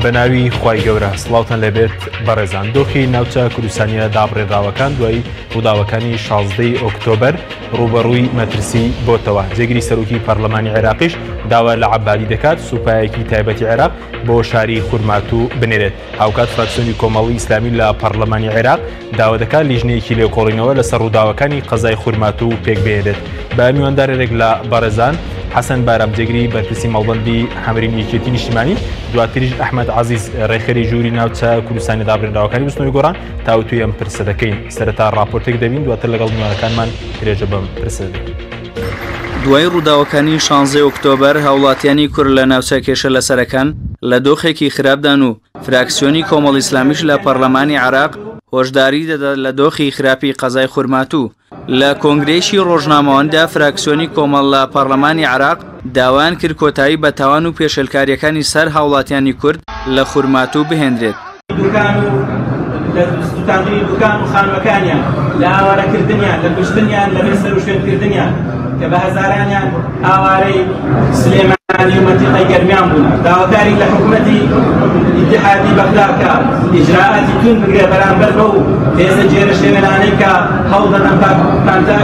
بەناوی خوای گەورە سڵاوتان لێبێت بەڕێزان دۆخی ناوچە کوردستانیە دابڕێنراوەکان دوای ڕووداوەکانی 16 ئۆکتۆبەر ڕووبەڕووی مەترسی بۆتەوە جێگری سەرۆکی پەرلەمانی عێراقیش داوا لە عەبادی دەکات سوپایەکی تایبەتی عێراق بۆ شاری خورماتوو بنێرێت هاوکات فراکسیۆنی کۆمەڵی ئیسلامی لە پەرلەمانی عێراق داوا دەکات لیژنەیەکی لێکۆڵینەوە لەسەر ڕووداوەکانی قەزای خورماتوو پێکبهێنرێت بە میواندارێک لە بەڕێزان حەسەن بارام جێگری بەرپرسی مەڵبەندی حەمرین یەکێتی نیشتیمانی دواتریش ئەحمەد عەزیز ڕێکخەری ژووری ناوچە کوردستانی دابرێنراوەکانی بزوتنەوەی گۆڕان تاوتوێی ئەم پرسە دەکەین سەرەتا ڕاپۆرتێک دەبین دواتر لەگەڵ میوانەکانمان درێژە بەم پرسە دەدەین. دوای ڕووداوەکانی شانزەی ئۆکتۆبەر هاوڵاتیانی کورد لە ناوچە کێشە لەسەرەکان لە دۆخێکی خراپدان و فراکسیۆنی کۆمەڵ ئیسلامیش لە پەرلەمانی عێراق هۆشداری دەدات لە دۆخی خراپی قەزای خورماتوو. لە کۆنگرەیەکی ڕۆژنامەوانیدا فراکسیۆنی کۆمەڵ لە پەرلەمانی عێراق داوایان کرد کۆتایی بە تاوان و پێشێلکارییەکانی سەر هاوڵاتیانی کورد لە خورماتوو بهێنرێت. دوکان و لە سوتاندنی دوکان و خانوەکانیان، لە ئاوارەکردنیان، لە کوشتنیان، لە بێ سەروشوێنکردنیان کە بە هەزارانیان ئاوارەی سلێمانی و مەنتیقەی گەرمیان بوون. داواکاری لە حکومەتی ئیتیحادی بەغدا کە ئیجرائاتی توند بگرێ بەرامبەر بەو هێزە گێرەشێوێنانەی کە هەوڵ دەدەن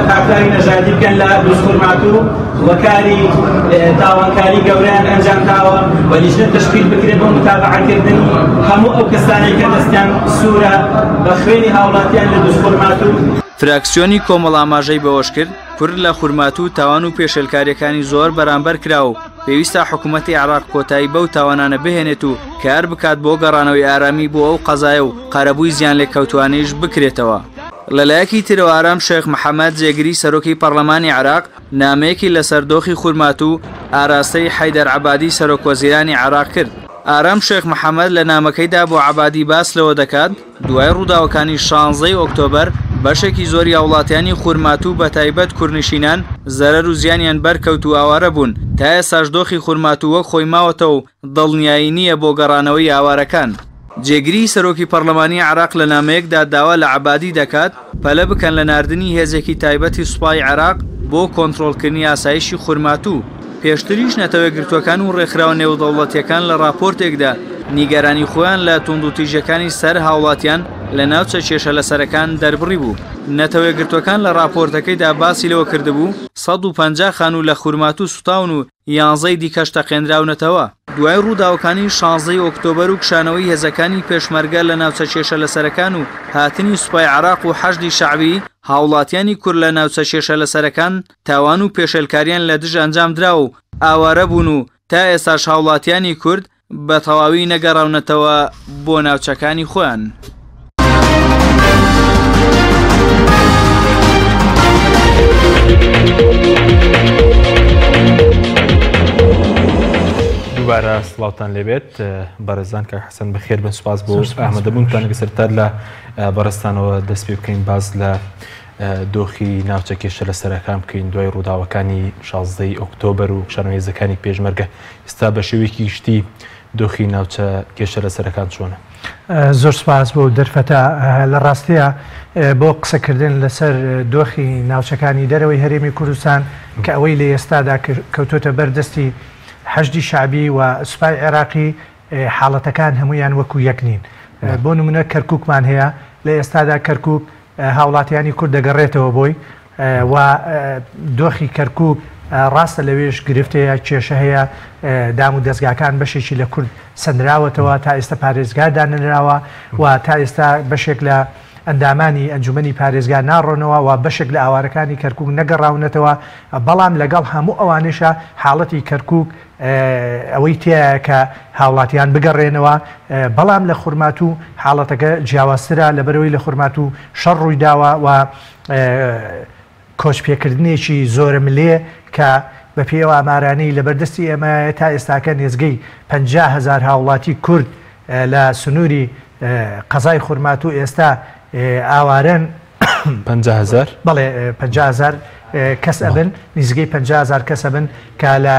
پاکتاوی نەژادی بکەن لە دوزخورماتوو و کاری تاوانکاری گەورەیان ئەنجام داوە و لیژنە تەشکیل بکرێت بۆ متابعەکردنی هەموو ئەو کەسانەی کە دەستیان سوورە بە خوێنی هاوڵاتیان لە دوزخورماتوو. فراکسیۆنی کۆمەڵ ئاماژەی بەوەشکرد، کورد لە خورماتوو تاوان و پێشێلکارییەکانی زۆر بەرامبەر کرا و پێویستە حکومەتی عێراق کۆتایی بەو تاوانانە بهێنێت و کار بکات بۆ گەڕانەوەی ئارامی بۆ ئەو قەزایە و قەرەبووی زیانلێکەوتووانیش بکرێتەوە. لەلایەکی ترەوە ئارام شێخ محەمەد جێگری سەرۆکی پەڕلەمانی عێراق نامەیەکی لەسەر دۆخی خورماتوو ئاراستەی حەیدەر عەبادی سەرۆکوەزیرانی عێراق کرد. ئارام شێخ محەمەد لە نامەکەیدا بۆ عەبادی باس لەوە دەکات، دوای ڕووداوەکانی شانزەی ئۆکتۆبەر بەشێکی زۆری هاوڵاتیانی خورماتوو بەتایبەت کوردنشینان زەرەر و زیانیان بەرکەوت و ئاوارە بوون، تا ئێستاش دۆخی خورماتوو وەک خۆی ماوەتەوە و دڵنیایی نییە بۆ گەڕانەوەی ئاوارەکان. جێگری سەرۆکی پەڕلەمانی عێراق لە نامەیەکدا داوا لە عەبادی دەکات پەلە بکەن لە ناردنی هێزێکی تایبەتی سوپای عێراق بۆ کۆنترۆڵکردنی ئاسایشی خورماتوو. پێشتریش نەتەوەیەکگرتووەکان و ڕێکخراوە نێودەوڵەتییەکان لە ڕاپۆرتێکدا نیگەرانی خۆیان لە توندوتیژیەکانی سەر هاوڵاتیان لە ناوچە کێشە لەسەرەکان دەربڕیبوو. نەتەوەیەکگرتووەکان لە ڕاپۆرتەکەیدا باسی لەوە کردبوو، 150 خانوو لە خورماتوو سوتاون و یانزەی دیکەش تەقێنراونەتەوە. دوای ڕووداوەکانی شانزەی ئۆکتۆبەر و کشانەوەی هێزەکانی پێشمەرگە لە ناوچە کێشە لەسەرەکان و هاتنی سوپای عێراق و حەشدی شەعبی، هاوڵاتیانی کورد لە ناوچە کێشە لەسەرەکان تاوان و پێشێلکاریان لە دژ ئەنجامدرا و ئاوارە بوون و تا ئێستاش هاوڵاتیانی کورد بە تەواوی نەگەڕاونەتەوە بۆ ناوچەکانی خۆیان. دووبارە سڵاوتان لێبێت بەڕێزان کاک حەسەن بەخێر بن سوپاس بۆ ئامادەبوونتان کە سەرتا لە بەڕێزتانەوە دەست پێ بکەین باس لە دۆخی ناوچە کێشە لەسەرەکان بکەین دوای ڕووداوەکانی 16 ئۆکتۆبەر و کشانەوەی هێزەکانی پێشمەرگە ئێستا بە شێوەیەکی گشتی دۆخی ناوچە کێشە لەسەرەکان چۆنە؟ زۆر سوپاس بۆ دەرفەتە. لە ڕاستیا بۆ قسەکردن لەسەر دۆخی ناوچەکانی دەرەوەی هەرێمی کوردستان کە ئەوەی لە ئێستادا کەوتۆتە بەر دەستی حەشدی شەعبی و سوپای عێراقی حاڵەتەکان هەموویان وەکو یەک نین. بۆ نمونە کەرکوکمان هەیە لە ئێستادا کەرکوک هاوڵاتیانی کورد دەگەڕێتەوە بۆی و دۆخی کەرکوک ڕاستە لەوێش گرفت هەیە، کێشە هەیە، دام و دەزگاکان بەشێکی لە کورد سەندراوەتەوە، تا ئێستا پارێزگار دانەنراوە و تا ئێستا بەشێک لە ئەندامانی ئەنجومەنی پارێزگا ناڕۆنەوە و بەشێک لە ئاوارەکانی کەرکوک نەگەڕاونەتەوە، بەڵام لەگەڵ هەموو ئەوانەیشا حاڵەتی کەرکوک ئەوەی تیایە کە هاوڵاتیان بگەڕێنەوە، بەڵام لە خورماتوو حاڵەتەکە جیاوازترە، لەبەرئەوەی لە خورماتوو شەڕ ڕوویداوە و کۆچپێکردنێکی زۆرەملێ کە بەپێی ئەو ئامارانەی لەبەردەستی ئێمەیە تا ئێستاکە نێزگەی 50 هەزار هاوڵاتی کورد لە سنووری قەزای خورماتوو ئێستا ئاوارەن. 50 هەزار؟ بەڵێ 50 هەزار. کەس ئەبن، نزیکەی 50 هەزار کەس ئەبن کە لە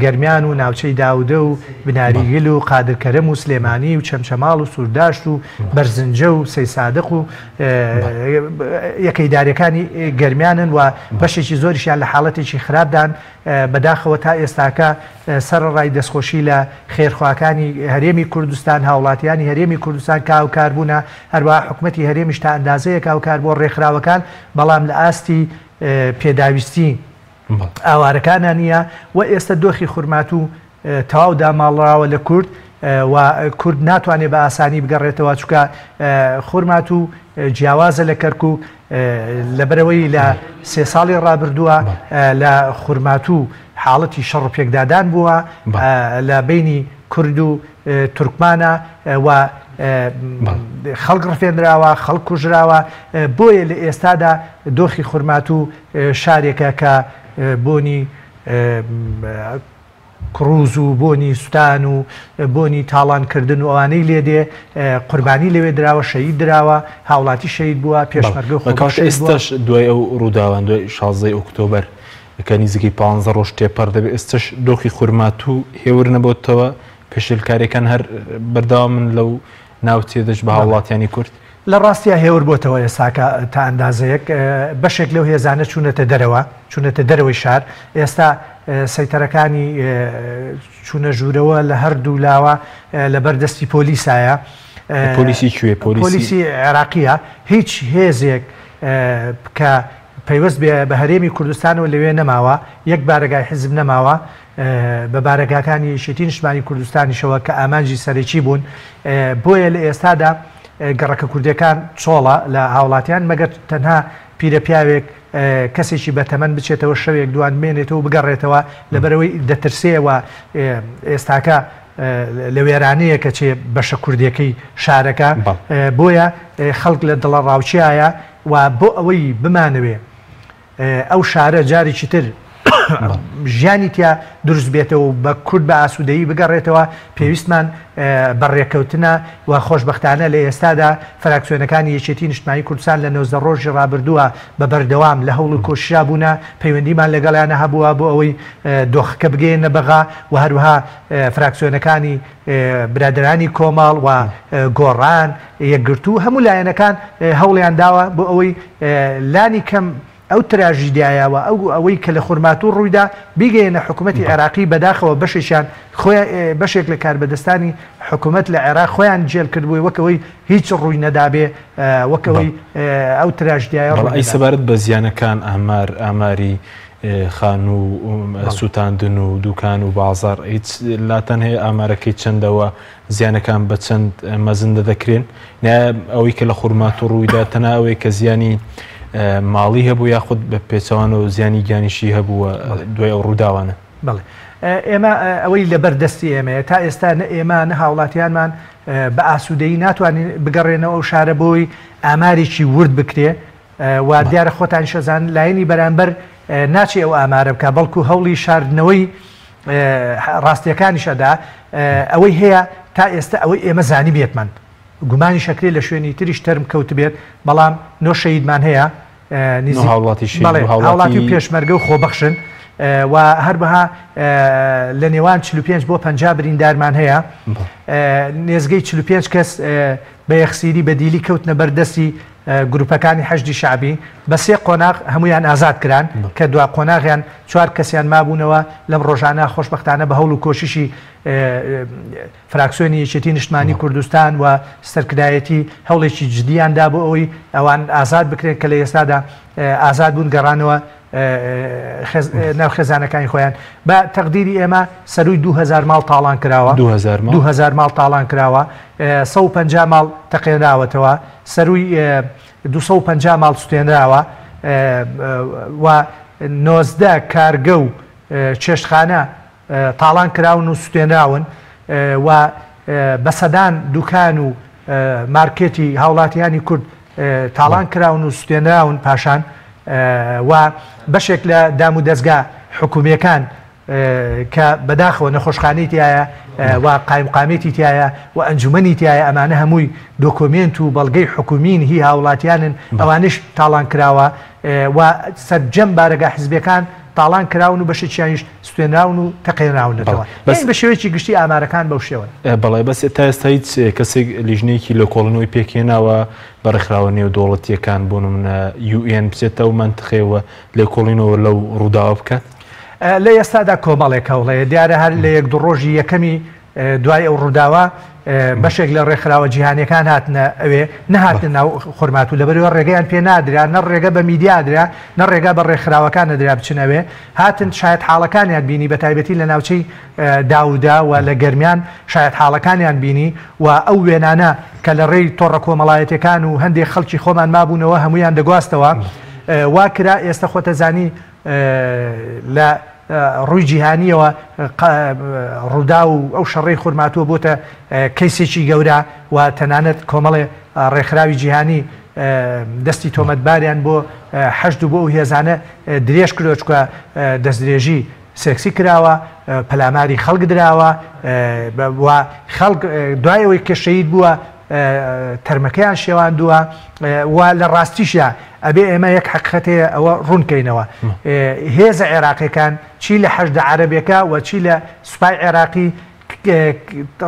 گەرمیان و ناوچەی داودە و بناریگل و قادرکەرەم و سلێمانی و چەمچەماڵ و سورداشت و بەرزنجە و سەیسادق و یەکە ئیداریەکانی گەرمیانن و بەشێکی زۆریشیان لە حاڵەتێکی خراپدان. بەداخەوە تا ئێستاکە سەرەڕای دەستخۆشی لە خێرخواکانی هەرێمی کوردستان، هاوڵاتیانی هەرێمی کوردستان کە هاوکار بوونە، هەروەها حکومەتی هەرێمیش تا ئەندازەیەک هاوکار بووە ڕێکخراوەکان، بەڵام لە ئاستی پێداویستی ئاوارەکانا نییە و ئێستە دۆخی خورماتوو تەواو داماڵراوە لە کورد و کورد ناتوانێت بە ئاسانی بگەڕێتەوە چونکە خورماتوو جیاوازە لە کەرکوک لەبەرئەوەی لە سێ ساڵی ڕابردووە لە خورماتوو حاڵەتی شەڕ و پێکدادان بووە لە بەینی کورد و تورکمانە و خەڵک ڕفێنراوە، خەڵک کوژراوە، بۆیە لە ئێستادا دۆخی خورماتوو شارێکە کە بۆنی کڕوز و بۆنی سوتان و بۆنی تاڵان کردن و ئەوانەی لێ دێ، قوربانی لەوێ دراوە، شەهید دراوە، هاوڵاتی شەهید بووە، پێشمەرگە و خۆبەخش شەهید بووە. ئێستاش دوای ئەو ڕووداوان، دوای شازدەی ئۆکتۆبەر کە نیزیکەی پانزە ڕۆژ تێپەڕ دەبێت، ئێستاش دۆخی خورماتوو هێور نەبۆتەوە، پێشێلکارییەکان هەر بەردەوامن لەو ناوچەیە دژ بە هاوڵاتیانی کورد؟ لە ڕاستیا هێور بۆتەوە ئێستاکە تا ئەندازەیەک، بەشێک لەو هێزانە چوونەتە دەرەوە، چوونەتە دەرەوەی شار، ئێستا سەیتەرەکانی چوونە ژوورەوە لە هەردوو لاوە لەبەر دەستی پۆلیسایە. پۆلیسی کوێ؟ پۆلیسی عێراقییە. هیچ هێزێک کە پەیوەست بێ بە هەرێمی کوردستانەوە لەوێ نەماوە، یەک بارەگای حیزب نەماوە، بە بارەگاکانی یەکێتی نیشتمانی کوردستانیشەوە کە ئامانجی سەرەکی بوون، بۆیە لە ئێستادا گەڕەکە کوردیەکان چۆڵە لە هاوڵاتیان مەگەر تەنها پیرە پیاوێک کەسێکی بەتەمەن بچێتەوە شەوێک دوان بمێنێتەوە و بگەڕێتەوە لەبەرئەوەی دەترسێ و ئێستاکە لە وێرانەیە کە چێ بەشە کوردیەکەی شارەکە بۆیە خەڵک لە دڵەڕاوکیایە و بۆ ئەوەی بمانەوێ ئەو شارە جارێکی تر ژیانی تیا دروست بێتەوە و بە کورد بە ئاسوودەیی بگەڕێتەوە، پێویستمان بە ڕێککەوتنە و خۆشبەختانە لە ئێستادا فراکسیۆنەکانی یەکێتی نیشتمانی کوردستان لە 19 ڕۆژی ڕابردووە بە بەردەوام لە هەوڵ و کۆششا بوونە، پەیوەندیمان لەگەڵیانە هەبووە بۆ ئەوەی دۆخەکە بگەیەننە بەغا و هەروەها فراکسیۆنەکانی برادەرانی کۆمەڵ و گۆڕان، یەکگرتوو، هەموو لایەنەکان هەوڵیان داوە بۆ ئەوەی لانی کەم ئەو تراژیدیایە و ئەو ئەوەی کە لە خورماتوو ڕوویدا بیگەیەنە حکوومەتی عێراقی، بەداخەوە بەشێکیان خۆیان بەشێک لە کاربەدەستانی حکوومەت لە عێراق خۆیان جێل کردبووی وەک ئەوەی هیچ ڕووی نەدابێ وەک ئەوەی ئەو تراژیدیایە ڕووی بەڵێ ئەی نەدابێ. سەبارەت بە زیانەکان ئامار ئاماری خانوو و سووتاندن و دوکان و بازاڕ هیچ لاتان هەیە ئامارەکەی چەندە و زیانەکان بە چەند مەزندە دەکرێن؟ نە ئەوەی کە لە خورماتوو ڕوویدا تەنها ئەوەی کە زیانی ماڵی هەبوو یاخود بە پێچەوانەوە زیانی گیانیشی هەبووە دوای ئەو ڕووداوانە؟ بەڵێ ئێمە ئەوەی لەبەر دەستی ئێمەیە تا ئێستا نە ئێمە نە هاوڵاتیانمان بە ئاسوودەیی ناتوانین بگەڕێنەوە ئەو شارە بۆی ئامارێکی ورد بکرێ و دیارە خۆتانیش ئەزانن لایەنی بەرامبەر ناچێ ئەو ئامارە بکا بەڵکو هەوڵی شاردنەوەی ڕاستیەکانیش ئەدا ئەوەی هەیە تا ئێستا ئەوەی ئێمە زانیبێتمان گومانیش ئەکرێ لە شوێنی تریش تەرم کەوتبێت بەڵام نۆ شەهیدمان هەیە نزیک هاوڵاتی شەهید بەڵێ هاوڵاتی و پێشمەرگە و خۆبەخشن و هەروەها لە نێوان 45 بۆ 50 بریندارمان هەیە نێزگەی 45 کەس بە یەخسیری بە دیلی کەوتنە بەردەستی گروپەکانی حەشدی شەعبی بە سێ قۆناغ هەموویان ئازاد کران کە دوا قۆناغیان چوار کەسیان مابوونەوە لەم ڕۆژانە خۆشبەختانە بە هەوڵ و کۆششی فراکسیۆنی یەکێتی نیشتمانی کوردستان و سەرکردایەتی هەوڵێکی جدیان دا بۆ ئەوەی ئەوان ئازاد بکرێن کە لە ئێستادا ئازاد بوون گەڕانەوە ناو خێزانەکانی خۆیان بە تەقدیری ئێمە سەرووی 2000 ماڵ تاڵان کراوە 2000 ماڵ تاڵان کراوە 150 ماڵ تەقێنراوەتەوە سەرووی 250 ماڵ سوتێنراوە و 19 کارگە و چێشتخانە تاڵان کراون و سوتێنراون و بە سەدان دوکان و مارکێتی هاوڵاتیانی کورد تاڵان کراون و سوتێنراون پاشان و بەشێک لە دام و دەزگا حکومییەکان کە بەداخەوە نەخۆشخانەی تایە و قایمقامێتی تایە و ئەنجومەنی تایە ئەمانە هەمووی دۆکۆمێنت و بەڵگەی حکومین هی هاوڵاتیانن ئەوانش تاڵان کراوە. و سەرجەم بارەگا حزبیەکان تاڵان کراون و بەشێکیانیش سوتێنراون و تەقێنراونەتەوە. بەس یانی بە شێوەیەکی گشتی ئامارەکان بەو شێوەن. بەڵێ بەس تا ئێستا هیچ کەسێک لیژنەیەکی لێکۆڵینەوەی پێکهێناوە بە ڕێکخراوە نێودەوڵەتییەکان بۆ نمونە UN بچێتە ئەو مەنتقەیە و لێکۆڵینەوە لەو ڕووداوە بکات؟ لە ئێستادا کۆمەڵێک هەوڵ هەیە، دیارە هەر لە یەک دوو ڕۆژی یەکەمی دوای ئەو ڕووداوە بەشێک لە ڕێکخراوە جیهانیەکان هاتنە ئەوێ، نەهاتنە ناو خورماتوو، لەبەرئەوە ڕێگەیان پێ نادرا، نە ڕێگە بە میدیا درا، نە ڕێگا بە ڕێکخراوەکان نەدرا بچن ئەوێ، هاتن شایەتحاڵەکانیان بینی، بەتایبەتی لە ناوچەی داوودە و لە گەرمیان شایەتحاڵەکانیان بینی و ئەو وێنانە کە لە ڕێی تۆڕە کۆمەڵایەتیەکان و هەندێک خەڵکی خۆمان مابوونەوە هەموویان دەگواستەوە، وا کرا ئێستە خۆتەزانی لە ڕووی جیهانییەوە ڕووداو و ئەو شەڕەی خورماتووە بۆتە کەیسێکی گەورە و تەنانەت کۆمەڵێ ڕێکخراوی جیهانی دەستی تۆمەتباریان بۆ حەشد و بۆ ئەو هێزانە درێژ کردووە چونکە دەستدرێژی سێکسی کراوە، پەلاماری خەڵک دراوە و خەڵک دوای ئەوەی کە شەهید بووە تەرمەکەیان شێواندووە و لە ڕاستیشدا ئەبێ ئێمە یەک حەقیقەت هەیە ئەوە ڕوون کەینەوە هێزە عێراقیەکان چی لە حەشدە عەرەبێکە و چی لە سوپای عێراقی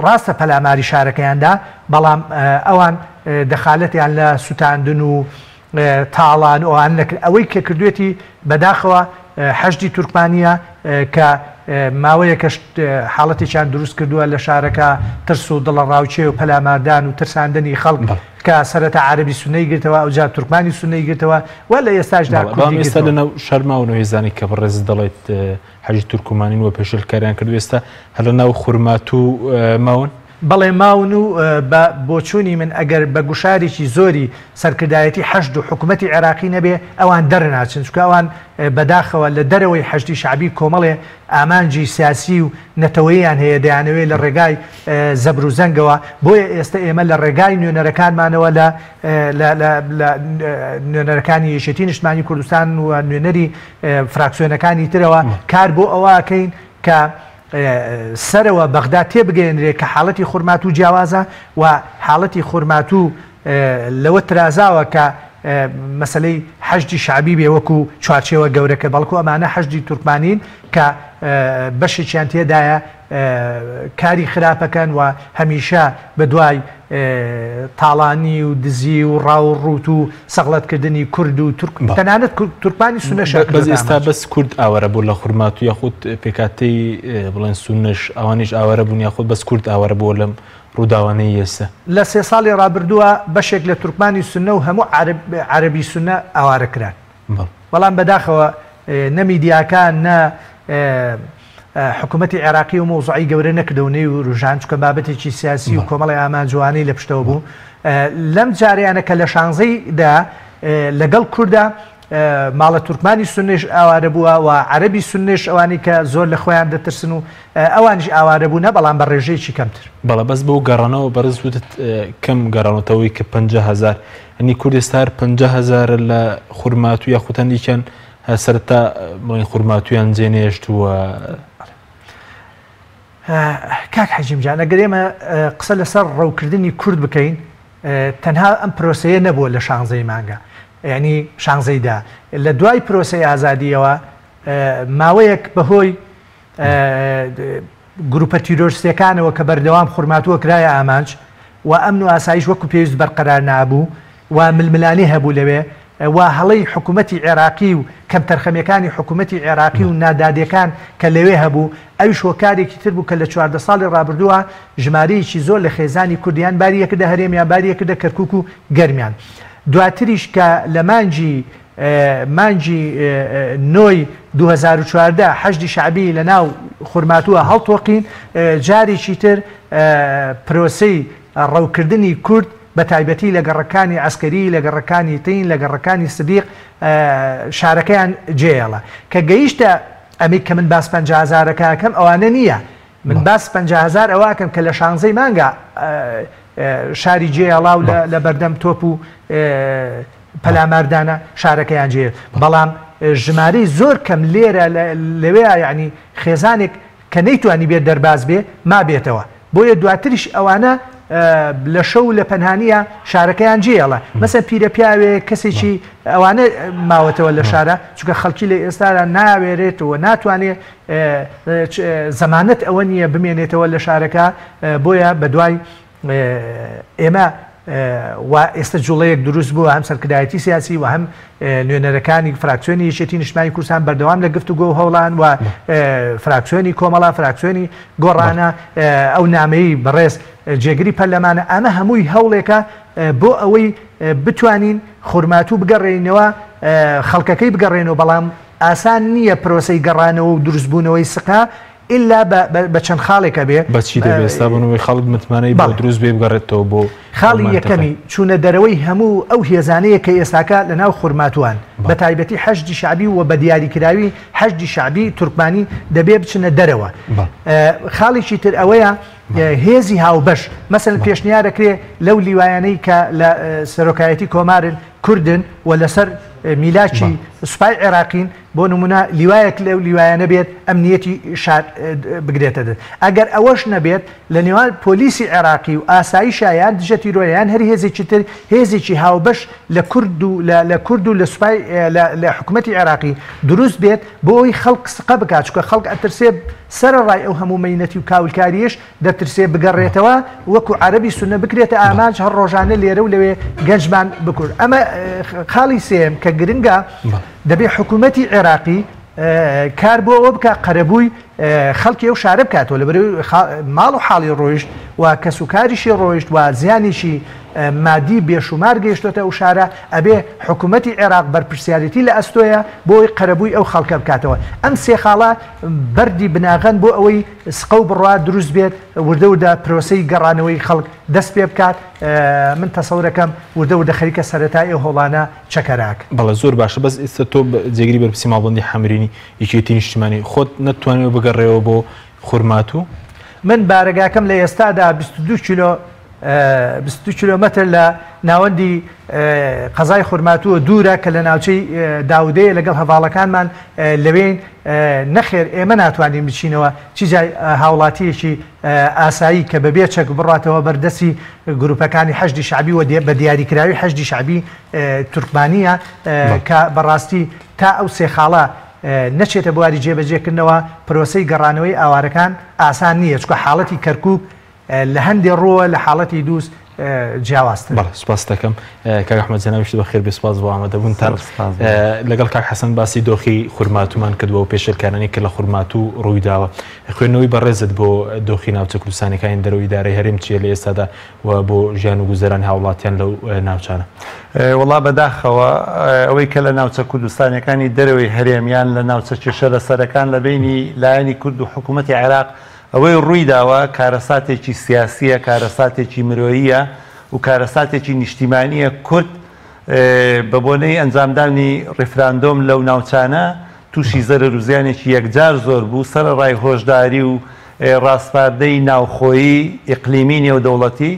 ڕاستە پەلاماری شارەکەیاندا بەڵام ئەوان دەخالەتیان لە سوتاندن و تاڵان و ئەوانە نەکرد، ئەوەی کە کردوێتی بەداخەوە حەشدی تورکمانییە کە ماوەیەکە حاڵەتێکیان دروست کردووە لە شارەکە ترس و دڵەڕاوکێ و پەلاماردان و ترساندنی خەڵک کە سەرەتا عەرەبی سوننەی گرتەوە ئەوجا تورکمانی سوننەی گرتەوە و لە ئێستاشدا بەڵام کوردی ئێستا گرتەوە. لەناو شار ماون ئەو هێزانەی کە بەڕێزت دەڵێیت حەشدی تورکمانین و پێشێلکاریان کردووە ئێستا هەر لەناو خورماتوو ماون؟ بەڵێ ماون و بە بۆچوونی من ئەگەر بە گوشارێکی زۆری سەرکردایەتی حەشد و حکومەتی عێراقی نەبێ ئەوان دەرناچن چونکە ئەوان بەداخەوە لە دەرەوەی حەشدی شەعبی کۆمەڵێ ئامانجی سیاسی و نەتەوەییان هەیە دەیانەوێ لە ڕێگای زەبر و زەنگەوە بۆیە ئێستە ئێمە لە ڕێگای نوێنەرەکانمانەوە لە لە نوێنەرەکانی یەکێتی نیشتمانی کوردستان و نوێنەری فراکسیۆنەکانی ترەوە کار بۆ ئەوە ئەکەین کە سەرەوە بەغدا تێبگەیەنرێ کە حاڵەتی خورماتوو جیاوازە و حاڵەتی خورماتوو لەوە ترازاوە کە مەسەلەی حەشدی شەعبی بێ وەکو چوارچێوە گەورەکە بەڵکو ئەمانە حەشدی تورکمانین کە بەشێکیان تێدایە کاری خراپەکەن و هەمیشە بەدوای تاڵانی و دزی و ڕاو و ڕووت و سەغڵەتکردنی کورد و تورک تەنانەت تورکمانی سوننەشیان بەس کردۆتە ئێستا ئامانج. بەس کورد ئاوارە بوو لە خورماتوو یاخود پێکهاتەی بڵێن سوننەش ئەوانیش ئاوارە بوون یاخود بەس کورد ئاوارە بووە لەم ڕووداوانەی ئێستا؟ لە سێ ساڵی ڕابردووە بەشێک لە تورکمانی سوننە و هەموو عەرەبی سوننە ئاوارە کران. بەڵام بەداخەوە نە میدیاکان نە حکوومەتی عێراقی و مەوزوعی گەورە نەکردەوە نەیوروژان چونکە بابەتێکی سیاسی و کۆمەڵی ئامانجوانەی لە پشتەوە بوو لەم جاریانە کە لە شانزەی دا لەگەڵ کووردا ماڵە تورکمانی سوننەش ئاوارە بووە و عەرەبی سوننەش ئەوانەی کە زۆر لە خۆیان دەترسن و ئەوانیش ئاوارە بوونە بەڵام بە ڕێژەیەکی کەمتر. بەڵێ بەس بۆ گەڕانەوە بەڕێز وتت کەم گەڕاونەتەوەی کە 50 هەزار ئەنی کورد ئێستا هەر 50 هەزارە لە خورماتوو یاخود هەندێکیان سەرەتا بڵێن خورماتوویان جێنێشتووە. کاک حەجیم جان ئەگەر ئێمە قسە لەسەر ڕەوکردنی کورد بکەین تەنها ئەم پرۆسەیە نەبووە لە شانزەی مانگە یعنی شانزەی دا لە دوای پرۆسەی ئازادیەوە ماوەیەک بەهۆی گروپە تیرۆرستیەکانەوە کە بەردەوام خورماتووە کرایە ئامانج و ئەمن و ئاسایش وەکو پێویست بەرقەرار نابوو و ململانێ هەبوو لەوێ و هەڵەی حکومەتی عێراقی و کەمتەرخەمیەکانی حکومەتی عێراقی و نادادیەکان کە لەوێ هەبوو ئەویش هۆکارێکی تر بوو کە لە 14 ساڵی ڕابردووە ژمارەیەکی زۆر لە خێزانی کورد یان باری ئەکردە هەرێم یان باری ئەکردە کەرکوک و گەرمیان دواتریش کە لە مانگی مانگی نۆی 2014 حەشدی شەعبی لە ناو خورماتووە هەڵتۆقین، جارێکی تر پرۆسەی ڕەوکردنی کورد بە تایبەتی لە گەڕەکانی عەسکەری، لە گەڕەکانی تین، لە گەڕەکانی سدیق شارەکەیان جێهێڵا. کە گەیشتە ئەمەی کە من باس 50 هەزارەکە ئەکەم ئەوانە نییە، من باس 50 هەزار ئەوە ئەکەم کە لە شانزەی مانگا شاری جێهێڵا و لە بەردەم تۆپ و پەلاماردانە شارەکەیان جێ بەڵام ژمارەی زۆر کەم لێرە لەوێ یعنی خێزانێک کە نەیتوانی بێت دەرباز بێ مابێتەوە بۆیە دواتریش ئەوانە لە شەو لە پەنهانیە شارەکەیان جێڵە مەسە پیرە پیاوێ کەسێکی ئەوانە ماوەتەوە لە شارە چونکە خەڵکی لە ئێستادا ناوێرێت و ناتوانێت زەمانەت ئەوە نییە بمێنێتەوە لە شارەکە بۆیە بەدوای ئێمە و ئێستا جوڵەیەک دروست بووە هەم سەرکردایەتی سیاسی و هەم نوێنەرەکانی فراکسیۆنی یەکێتی نیشتمانی کوردستان بەردەوام لە گفتوگۆ و هەوڵان و فراکسیۆنی کۆمەڵە فراکسیۆنی گۆڕانە ئەو نامەی بەڕێز جێگری پەرلەمانە ئەمە هەمووی هەوڵێکە بۆ ئەوەی بتوانین خورماتوو بگەڕێینەوە خەڵکەکەی بگەڕێنەوە بەڵام ئاسان نییە پرۆسەی گەڕانەوە و دروستبوونەوەی سقە ئیلا بە چەند خاڵێک ئەبێ. بە چی دەبێ ئێستا بۆ نموونە خەڵک متمانەی بۆ دروست بێ بگەڕێتەوە بۆ خاڵی یەکەمی چوونە دەرەوەی هەموو ئەو هێزانەیە کە ئێستاکە لە ناو خورماتووان بە تایبەتی حەشدی شەعبی و بە دیاریکراوی حەشدی شەعبی تورکمانی دەبێ بچنە دەرەوە. خاڵێکی تر ئەوەیە هێزی هاوبەش مەسەلەن پێشنیارەکرێ لەو لیوایانەی کە لە سەرۆکایەتی کۆمارن کوردن و لەسەر میلاکی سوپای عێراقین بۆ نمونە لیوایەک لەو لیوایانە بێت ئەمنیەتی شار بگرێتە دەست ئەگەر ئەوەش نەبێت لە نێوان پۆلیسی عێراقی و ئاسایشە یان دژە تیرۆر یان هەر هێزێکی تر هێزێکی هاوبەش لە کورد و لە کورد و لە سوپای لە حکومەتی عێراقی دروست بێت بۆ ئەوەی خەڵک سقە بکات چونکە خەڵک ئەترسێ سەرەڕای ئەو هەموو مەینەتی و کاولکاریەش دەترسێ بگەڕێتەوە وەکو عەرەبی سونە بکرێتە ئامانج هەر ڕۆژانە لێرە و لەوێ گەنجمان بکوژ ئەمە خاڵی سێم کە گرنگە دەبێ حکوومەتی عێراقی کار بۆ ئەوە بکە قەرەبووی خەڵکی ئەو شارە بکاتەوە لەبەر ماڵ و حاڵی ڕۆیشت و کەس و کاریشی ڕۆیشت و زیانێکی مادی بێشومار گەیشتۆتە ئەو شارە ئەبێ حکوومەتی عێراق بەرپرسیارێتی لە ئەستۆیە بۆی قەرەبووی ئەو خەڵکە بکاتەوە ئەم سێ خاڵە بەردی بناغەن بۆ ئەوەی سقە و بڕوا دروست بێت، وردە وردە پرۆسەی گەڕانەوەی خەڵک دەست پێ بکات، من تەسەورەکەم وردە وردە خەریکە سەرەتای ئەو هەوڵانە چەکەرەک. بەڵێ زۆر باشە بەس ئێستا تۆ جێگری بەرپرسی ماڵبەندی حەمرینی یەکێتی نیشتیمانی خۆت نەتتوانیوە بگەڕێیەوە بۆ خورماتوو؟ من بارەگاکەم لە ئێستادا 22 کیلۆ 22 کیلۆمەتر لە ناوەندی قەزای خورماتووە دوورە کە لە ناوچەی داودەیە لەگەڵ هەڤاڵەکانمان لەوێین نەخێر ئێمە ناتوانین بچینەوە چی جای هاوڵاتیەکی ئاسایی کە بەبێ چەک بڕاتەوە بەردەستی گروپەکانی حەشدی شەعبی و بە دیاریکراوی حەشدی شەعبی تورکمانیە کە بەڕاستی تا ئەو سێ خاڵە نەچێتە بواری جێبەجێکردنەوە پرۆسەی گەڕانەوەی ئاوارەکان ئاسان نییە چونکە حاڵەتی کەرکوک لە هەندێ ڕووە لە حاڵەتی دووس جیاوازترە. بەڵێ سوپاست دەکەم کاک ئەحمەد جەنابیشت بەخێر بێ سوپاس بۆ ئامادەبوونتان. سپاس. لەگەڵ کاک حەسەن باسی دۆخی خورماتوومان کردووە و پێشێلکارانەی کە لە خورماتوو ڕوویداوە. خوێندنەوەی بەڕێزت بۆ دۆخی ناوچە کوردستانیەکانی دەرەوەی ئیدارەی هەرێم چییە لە ئێستادا و بۆ ژیان و گوزەرانی هاوڵاتیان لەو ناوچانە؟ وەڵا بەداخەوە ئەوەی کە لە ناوچە کوردستانیەکانی دەرەوەی هەرێم یان لە ناوچە کێشە لەسەرەکان لە بەینی لایەنی کورد و حکوومەتی عێراق ئەوەی ڕوویداوە کارەساتێکی سیاسییە، کارەساتێکی مرۆییە و کارەساتێکی نیشتیمانییە، کورد بە بۆنەی ئەنجامدانی ڕیفراندۆم لەو ناوچانە تووشی زەرەر و زیانێکی یەکجار زۆر بوو، سەرەڕای هۆشداری و ڕاسپاردەی ناوخۆیی، ئیقلیمی، نێودەوڵەتی،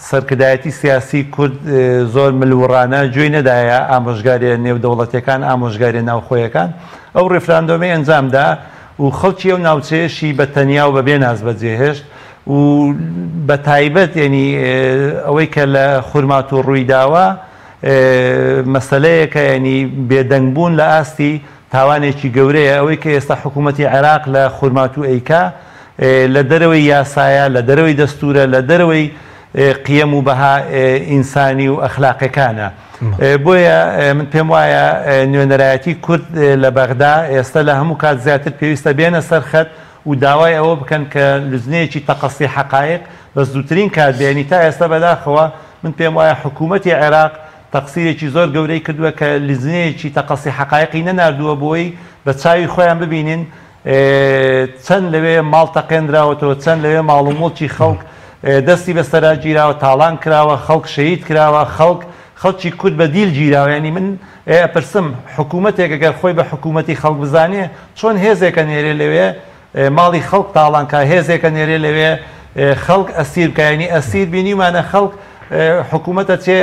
سەرکردایەتی سیاسی کورد زۆر ملوڕانە گوێی نەدایە ئامۆژگاریە نێودەوڵەتیەکان، ئامۆژگاریە ناوخۆیەکان. ئەو ڕیفراندۆمەی ئەنجامدا و خەڵکی ئەو ناوچەیەشی بە تەنیا و بە بێ ناز بەجێهێشت و بە تایبەت یەنی ئەوەی کە لە خورماتوو ڕوویداوە مەسەلەیەکە یەنی بێدەنگ بوون لە ئاستی تاوانێکی گەورەیە ئەوەی کە ئێستا حکوومەتی عێراق لە خورماتوو ئەیکا لە دەرەوەی یاسایە، لە دەرەوەی دەستوورە، لە دەرەوەی قیەم و بەها ئینسانی و ئەخلاقیەکانە. بۆیە من پێم وایە نوێنەرایەتی کورد لە بەغدا ئێستا لە هەموو کات زیاتر پێویستە بێنە سەر خەت و داوای ئەوە بکەن کە لجنەیەکی تەقەسی حەقایق بە زووترین کات بێنی. تا ئێستا بەداخەوە من پێم وایە حکوومەتی عێراق تەقسیرێکی زۆر گەورەی کردووە کە لیجنەیەکی تەقەسی حەقایقی نەناردووە بۆی بە چاوی خۆیان ببینن چەند لەوێ ماڵ تەقێنراوەتەوە، چەند لەوێ ماڵ و موڵکی خەڵک دەستی بەسەرا گیراوە، تاڵان کراوە، خەڵک شەهید کراوە، خەڵک خەڵکی کورد بە دیل گیراوە. یانی من ئەپرسم حکوومەتێک ئەگەر خۆی بە حکوومەتی خەڵک بزانێ چۆن هێزێک ئەنێرێ لەوێ ماڵی خەڵک تاڵان کا، هێزێک ئەنێرێ لەوێ خەڵک ئەسیر بکا، یانی ئەسیر بینیومانە خەڵک حکوومەت ئەچێ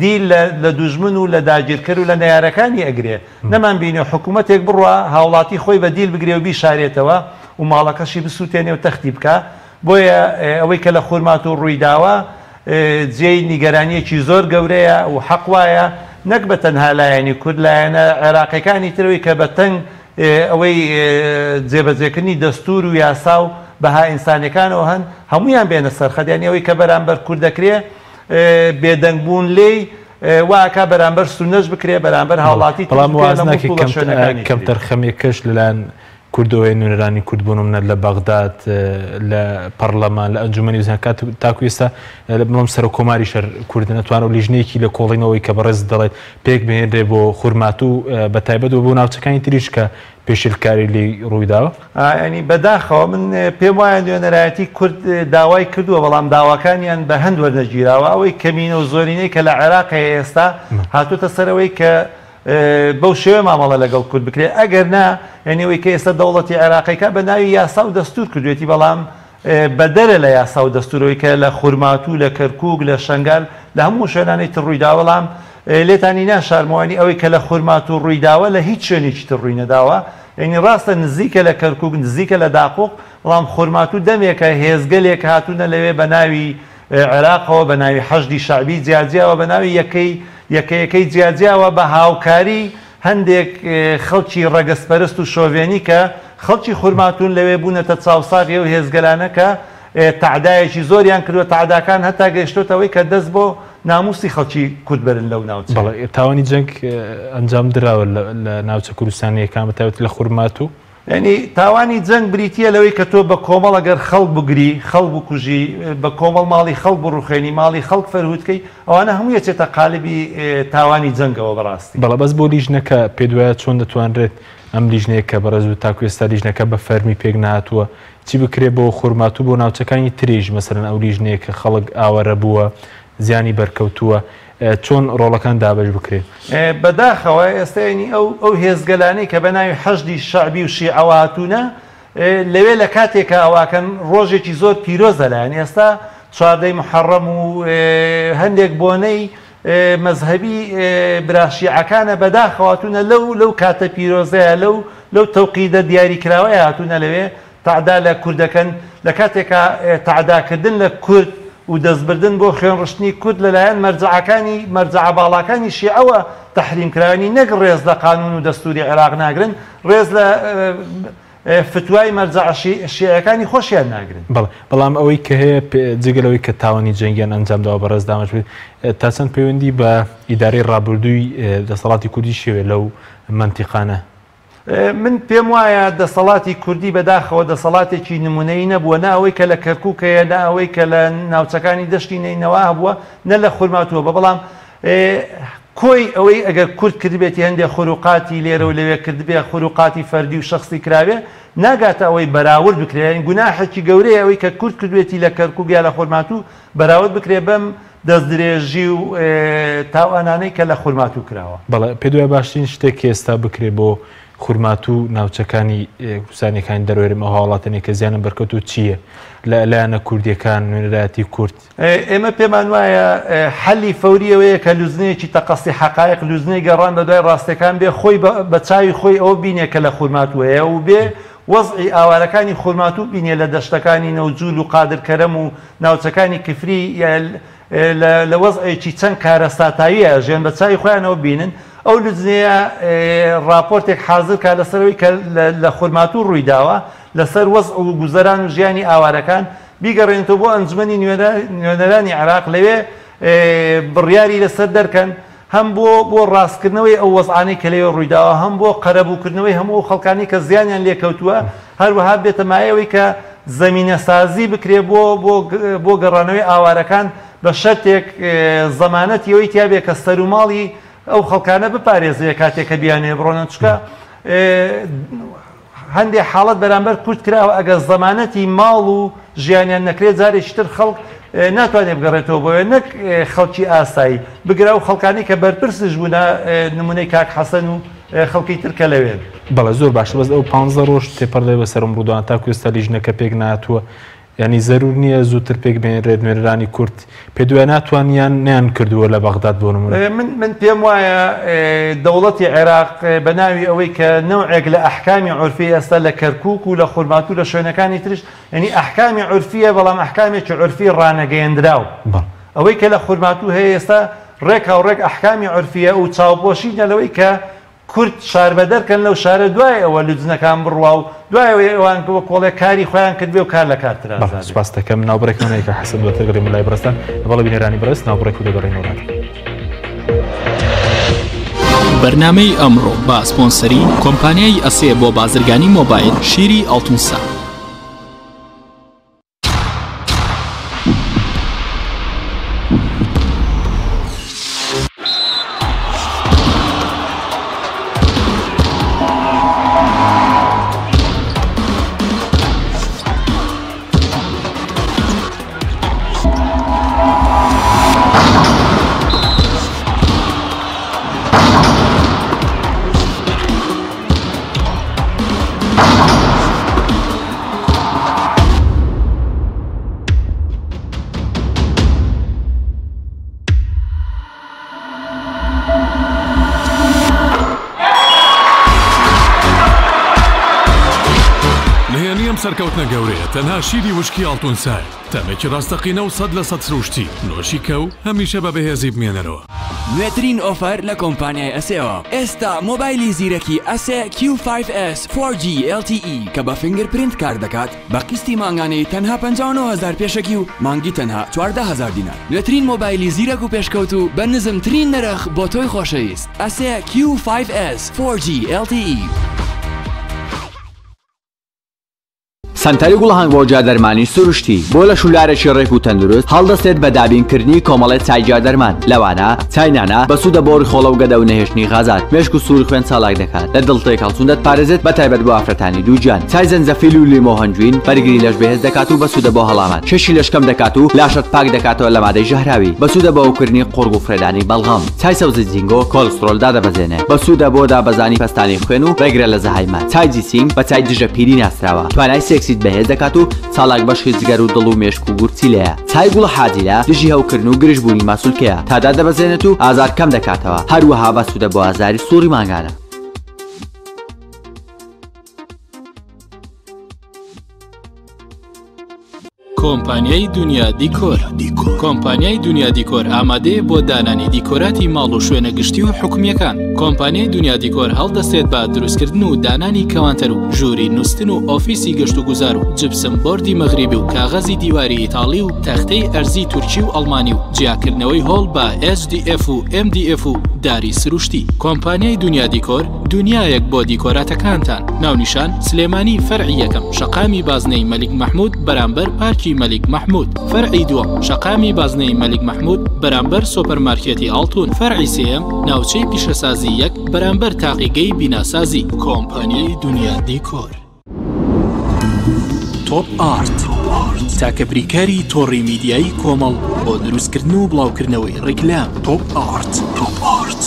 دیل لە دوژمن و لە داگیرکەر و لە نەیارەکانی ئەگرێ، نەمان بینیوە حکوومەتێک بڕوا هاوڵاتی خۆی بە دیل بگرێ و بیشارێتەوە و ماڵەکەشی بسووتێنێ و تەختی بکا. بۆیە ئەوەی کە لە خورماتوو ڕوویداوە جێی نیگەرانییەکی زۆر گەورەیە و حەق وایە نەک بە تەنها لایەنی کورد، لایەنە عێراقیەکانی ترەوەی کە بە تەنگ ئەوەی جێبەجێکردنی دەستوور و یاسا و بەها ئینسانیەکانەوە هەن هەموویان بێنە سەر خەت، یانی ئەوەی کە بەرامبەر کورد دەکرێ بێدەنگ بوون لێی وا ئەکا بەرامبەر سوننەش بکرێ، بەرامبەر هاوڵاتی تریش بەڵام بکرێ واز لە ناکەی موڵک و لە شوێنەکانی تریش. کەمتەرخەمیەکەش لەلایەن کوردەوەیە نوێنەرانی کورد بۆ نمونە لە بەغداد لە پەڕلەمان لە ئەنجومەنی وزان کات تاکو ئێستا بڵم سەرۆک کۆماری شەر کورد نەتوانە و لیژنەیەکی لە کۆڵینەوەی کە بەڕێز دەڵێت پێک بهێنرێ بۆ خورماتوو بە تایبەت و بۆ ناوچەکانی تریش کە پێشێلکاری لێی ڕوویداوە. یانی بەداخەوە من پێم وایە نوێنەرایەتی کورد داوای کردووە بەڵام داواکانیان بە هەند وەرنەگیراوە ئەوەی کەمینە و زۆرینەی کە لە عێراق هەیە ئێستا هاتووتە سەر ئەوەی کە بەو شێوە مامەڵە لەگەڵ کورد بکرێت ئەگەر نا یعنی ئەوەی کە ئێستا دەوڵەتی عێراقیکە بە ناوی یاسا و دەستور کردوێتی بەڵام بەدەرە لە یاسا و دەستورەوەی کە لە خورماتوو لە کەرکوک لە شنگال لە هەموو شوێنانەی تر ڕوویدا بەڵام لێتانی ناشارمەوانی ئەوەی کە لە خورماتوو ڕوویداوە لە هیچ شوێنێکی تر ڕووی نەداوە یعنی ڕاستە نزیکە لە کەرکوک نزیکە لە داقوق بەڵام خورماتوو دەمێکە هێزگەلێک هاتوونە لەوێ بە ناوی عێراقەوە بە ناوی حەشدی شەعبی جیاجیاوە بە ناوی یەکەی یەکەیەکەی جیاجیاوە بە هاوکاری هەندێک خەڵکی ڕەگەزپەرست و شۆڤێنی کە خەڵکی خورماتوون لەوێ بوونەتە چاوساغی ئەو هێزگەلانە کە تەعدایەکی زۆریان کردووە تەعداکان هەتا گەیشتۆتە ئەوەی کە دەست بۆ ناموسی خەڵکی کورد بەرن لەو ناوچەیە. بەڵێ تاوانی جەنگ ئەنجام دراوە لە ناوچە کوردستانییەکان بە تایبەتی لە خورماتوو. یانی تاوانی جەنگ بریتییە لەوەی کە تۆ بە کۆمەڵ ئەگەر خەڵک بگری، خەڵک بکوژی، بە کۆمەڵ ماڵی خەڵک بڕوخێنی، ماڵی خەڵک فەرهود کەی، ئەوانە هەمووی ئەچێتە قالبی تاوانی جەنگەوە بەڕاستی. بەڵێ بەس بۆ لیژنەکە پێت وایە چۆن دەتوانرێت ئەم لیژنەیە کە بەڕێز وت تاکو ئێستا لیژنەکە بە فەرمی پێک نەهاتووە چی بکرێ بۆ خورماتوو بۆ ناوچەکانی تریش مەسەلەن ئەو لیژنەیە کە خەڵک ئاوارە بووە زیانی بەرکەوتووە چۆن ڕۆڵەکان دابەش بکرێن؟ بەداخەوە ئێستا یانی ئەو ئەو هێزگەلانەی کە بە ناوی حەشدی شەعبی و شیعەوە هاتوونە لەوێ لە کاتێکا ئەواکەن ڕۆژێکی زۆر پیرۆزە لایەن ئێستا چواردەی محەڕەم و هەندێک بۆنەی مەزهەبی برا شیعەکانە بەداخەوە هاتوونە لەو لەو کاتە پیرۆزەیە لەو لەو تەوقیدە دیاریکراوەیە هاتوونە لەوێ تەعدا لە کورد دەکەن، لە کاتێکا تەعداکردن لە کورد و دەستبردن بۆ خوێنڕشتنی کورد لەلایەن مەرجەعەکانی مەرجەعە باڵاکانی شیعەوە تەحریم کراوە، یانی نەک ڕێز لە قانوون و دەستووری عێراق ناگرن، ڕێز لە فتوای مەرجەعە شیعەکانی خۆشیان ناگرن. بەڵێ، بەڵام ئەوەی کە هەیە جگە لەوەی کە تاوانی جەنگیان ئەنجام داوە بەڕێز دامەش تا چەند پەیوەندی بە ئیدارەی ڕابردووی دەسەڵاتی کوردیش هەیە لەو مەنتیقانە؟ من پێم وایە دەسەڵاتی کوردی بەداخەوە دەسەڵاتێکی نمونەیی نەبووە، نە ئەوەی کە لە کەرکوک هەیە، نە ئەوەی کە لە ناوچەکانی دەشتی نەینەوا هەبووە، نە لە خورماتووە بە بەڵام کۆی ئەوەی ئەگەر کورد کردبێتی هەندێک خروقاتی لێرە و لەوێ کردبێ، خروقاتی فەردی و شەخسی کراوێ، ناگاتە ئەوەی بەراورد بکرێ. یانی گوناحێکی گەورەیە ئەوەی کە کورد کردوێتی لە کەرکوک یا لە خورماتوو بەراورد بکرێ بەم دەستدرێژی و تاوانانەی کە لە خورماتوو کراوە. بەڵێ، پێت وایە باشترین شتێک کە ئێستا بکرێ بۆ خورماتوو و ناوچەکانی کوردستانییەکانی دەرەوەی هەرێم ئەو هاوڵاتیانەی کە زیانیان بەرکەوتووە چییە؟ لە لایەنە کوردییەکان، نوێنەرایەتی کورد؟ ئێمە پێمان وایە حەلی فەوری ئەوەیە کە لوجنەیەکی تەقەسی حەقایق، لوجنەی گەڕان بەدوای ڕاستییەکان بێ، خۆی بە چاوی خۆی ئەوە بینێ کە لە خورماتوو هەیە و بێ وەزعی ئاوارەکانی خورماتوو بینێ لە دەشتەکانی نەوجول و قادرکەرەم و ناوچەکانی کفری لە وەزعێکی چەند کارەساتاویە ئەژێن بە چاوی خۆیانەوە بینن ئەو لجنەیە ڕاپۆرتێک حازر کا لەسەر ئەوەی کە لە خورماتوو ڕووی داوە لەسەر وەزع و گوزەران و ژیانی ئاوارەکان بیگەڕێنێتەوە بۆ ئەنجومەنی نوێنەرانی عێراق لەوێ بڕیاری لەسەر دەرکەن هەم بۆ بۆ ڕاستکردنەوەی ئەو وەزعانەی کە لەوێ ڕوویداوە، هەم بۆ قەرەبووکردنەوەی هەموو ئەو خەڵکانەی کە زیانیان لێکەوتووە، هەروەها بێتە مایەی ئەوەی کە زەمینەسازی بکرێ بۆ بۆ بۆ گەڕانەوەی ئاوارەکان بە شەرتێک زەمانەتی ئەوەی تیا بێ کە سەروماڵی ئەو خەڵکانە بپارێزرێ کاتێک کە بیانەوێ بڕۆنە چونکە هەندێ حاڵەت بەرامبەر کورد کراوە ئەگەر زەمانەتی ماڵ و ژیانیان نەکرێت جارێکی تر خەڵک ناتوانێت بگەڕێتەوە بۆیە نەک خەڵکی ئاسایی بگرە ئەو خەڵکانی کە بەرپرسش بوونە نمونەی کاک حەسەن و خەڵکی تر کە لەوێن. بەڵێ زۆر باشە بەس ئەو پانزە ڕۆژ تێپەڕ دەبێت بەسەر ئەم ڕووداوانە تاکو ئێستا لیژنەکە پێک نەهاتووە. یانی زەرور نییە زووتر پێک بهێنرێت نوێنەرانی کورد پێت وایە ناتوان یان نەیان کردووە لە بەغداد بۆ نمونە؟ من من پێم وایە دەوڵەتی عێراق بە ناوی ئەوەی کە نەوعێک لە ئەحکامی عورفی ئێستا لە کەرکوک و لە خورماتوو لە شوێنەکانی ترش یعنی ئەحکامی عورفیە بەڵام ئەحکامێکی عورفی ڕانەگەیەندراو ئەوەی کە لە خورماتوو هەیە ئێستا ڕێکاوڕێک ئەحکامی عورفیە و چاوپۆشینە لەوەی کە کورد شاربەدەر کەن لەو شارە دوای ئەوە لوجنەکان بڕوا و دوای ئەوەی ئەوان وەک کۆڵێک کاری خۆیان کردبێ و کار لە کار بەڵێ ترازابێ. سوپاست دەکەم. ناوبڕێکمان هەیە کاک حەسەن دواتر گەڕێمەوە لای بەڕێزتان. بەڵێ بینەرانی بەڕێز ناوبڕێک و دەگەڕێینەوە لاتان. بەرنامەی ئەمڕۆ بە سپۆنسەری کۆمپانیای ئەسێ بۆ بازرگانی مۆبایل شیری ئاڵتونسا. نهێنی ئەم سەرکەوتنە گەورەیە تەنها شیری وشکی ئاڵتونسایە، تامێکی ڕاستەقینە و 100% سروشتی، نۆشی کە و هەمیشە بە بەهێزی بمێنەرەوە. نوێترین ئۆفەر لە کۆمپانیای ئەسێوە، ئێستا مۆبایلی زیرەکی ئەسێ کیو فایڤ ئێس فۆر جی ئێڵ تی ئی کە بە fingerprint کار دەکات بە قیستی مانگانەی تەنها 59 هەزار پێشەکی و مانگی تەنها 14 هەزار دینار. نوێترین مۆبایلی زیرەک و پێشکەوتوو بە نزمترین نرخ بۆ تۆی خۆشەویست ئەسێ کیو فایڤ ئێس فۆر جی ئێڵ تی ئی. سەنتەری گوڵهەنگ بۆ گیادەرمانی سروشتی بۆ لەش و لارێکی ڕێک و تەندروست هەڵدەستێت بە دابینکردنی کۆمەڵێ چای گیادەرمان لەوانە چای نانا بەسوودە بۆ ڕیخۆڵە و گەدە و نەهێشتنی غازات مێشک و سووری خوێن چالاک دەکات لە دڵ تێکهەڵچوون دەتپارێزێت بە تایبەت بۆ ئافرەتانی دووگیان چای زەنجەفیل و لیمۆ هەنجوین بەرگری لەش بەهێز دەکات و بەسوودە بۆ هەڵامەت کێشی لەش کەم دەکات و لاشەت پاک دەکاتەوە لە مادەی ژەهراوی بەسوودە بۆ هەوکردنی قوڕگ و فڕێدانی بەڵغەم چای سەوزی جینگۆ کۆلسترۆل دادەبەزێنێ بەسوودە بۆ دابەزانی پەستانی خوێن و ڕێگرە لە زەهایمەر چای جیسینگ بە چای دژە پیری ناسراوە توانای سێکسیت بەهێز دەکات و چالاک بەشی جگەر و دڵ و مێشک و گورچیلەیە چای گوڵە حاجیلە دژی هەوکردن و گرژبوونی ماسولکەیە تا دادەبەزێنێت و ئازار کەم دەکاتەوە هەروەها بەسوودە بۆ ئازاری سوڕی مانگانە. کۆمپانیای دونیا دیکۆر کۆمپانیای دونیا دیکۆر ئامادەیە بۆ دانانی دیکۆراتی ماڵ و شوێنە گشتی و حکومییەکان. کۆمپانیای دونیا دیکۆر هەڵدەستێت بە دروستکردن و دانانی کەوانتەر و ژووری نوستن و ئۆفیسی گەشتوگوزار و جپسم بۆردی مەغریبی و کاغەزی دیواری ئیتاڵی و تەختەی ئەرزی تورکی و ئەڵمانی و جیاکردنەوەی هۆڵ بە HDF و MDF و داری سروشتی. کۆمپانیای دونیا دیکۆر دونیایەک بۆ دیکۆراتەکانتان. ناونیشان، سلێمانی فەرعی یەکەم، شەقامی بازنەی مەلیک مەحمود بەرامبەر پارکی مەلیک مەحمود. فەرعی دووەم، شەقامی بازنەی مەلیک مەحمود بەرامبەر سۆپەرمارکێتی ئاڵتون. فەرعی سێیەم، ناوچەی پیشەسازی یەک بەرامبەر تاقیگەی بیناسازی. کۆمپانیای دونیا دیکۆر. تۆپ ئارت تاکە بریکاری تۆڕی میدیایی کۆمەڵ بۆ دروستکردن و بڵاوکردنەوەی ڕیکلام. تۆپ ئارت. تۆپ ئارت.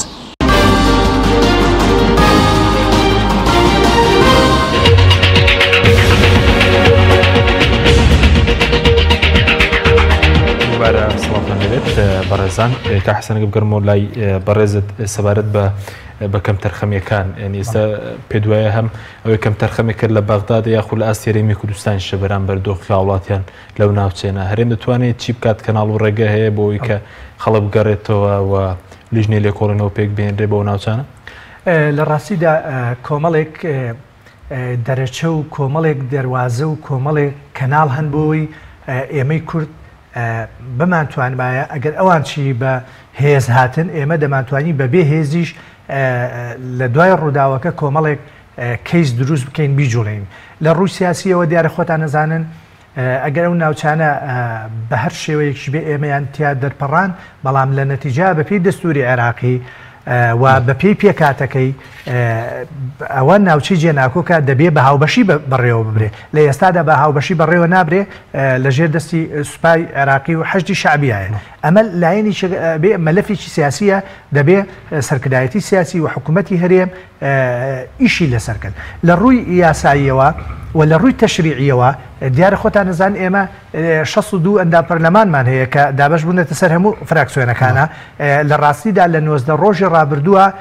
دووبارە سڵاوتان لێبێت بەڕێزان کاک حەسەن بگەڕمەوە لای بەڕێزت سەبارەت بە بە کەمتەرخەمیەکان یعنی ئێستا پێت وایە هەم ئەوەی کەمتەرخەمی کرد لە بەغداد یاخود لە ئاستی هەرێمی کوردستانیشە بەرامبەر دۆخی هاوڵاتیان لەو ناوچەیەنا هەرێم دەتوانێت چی بکات کەناڵ و ڕێگە هەیە بۆ ئەوەی کە خەڵک بگەڕێتەوە و لیژنەی لێکۆڵینەوە پێک بهێنرێ بەو ناوچانە؟ لە ڕاستیدا کۆمەڵێک دەرەچە و کۆمەڵێک دەروازە و کۆمەڵێک کەناڵ هەن بۆ ئەوەی ئێمەی کورد بمانتوانبایە ئەگەر ئەوان چی بە هێز هاتن ئێمە دەمانتوانی بە بێ هێزیش لە دوای ڕووداوەکە کۆمەڵێک کەیس دروست بکەین بیجوڵێین لە ڕووی سیاسیەوە دیارە خۆتان نەزانن ئەگەر ئەو ناوچانە بە هەر شێوەیەکیش بێ ئێمەیان تیا دەرپەڕان بەڵام لە نەتیجا بەپێی دەستوری عێراقی و بەپێی پێکهاتەکەی ئەوە ناوچەی جێناکۆکە دەبێ بە هاوبەشی بەڕێوە ببرێ لە ئێستادا بە هاوبەشی بەڕێوە نابرێ لەژێر دەستی سوپای عێراقی و حەشدی شەعبیایە ئەمە لایەنێکی بێ مەلەفێکی سیاسیە دەبێ سەرکردایەتی سیاسی و حکوومەتی هەرێم ئیشی لەسەر کەن لە ڕووی یاساییەوە. و لە ڕووی تەشریعیەوە دیارە خۆتان ئەزانن ئێمە 62 ئەندام پەرلەمانمان هەیە کە دابەش بوونەتە سەر هەموو فراکسیۆنەکانە لە ڕاستیدا لە 19 ڕۆژی ڕابردووە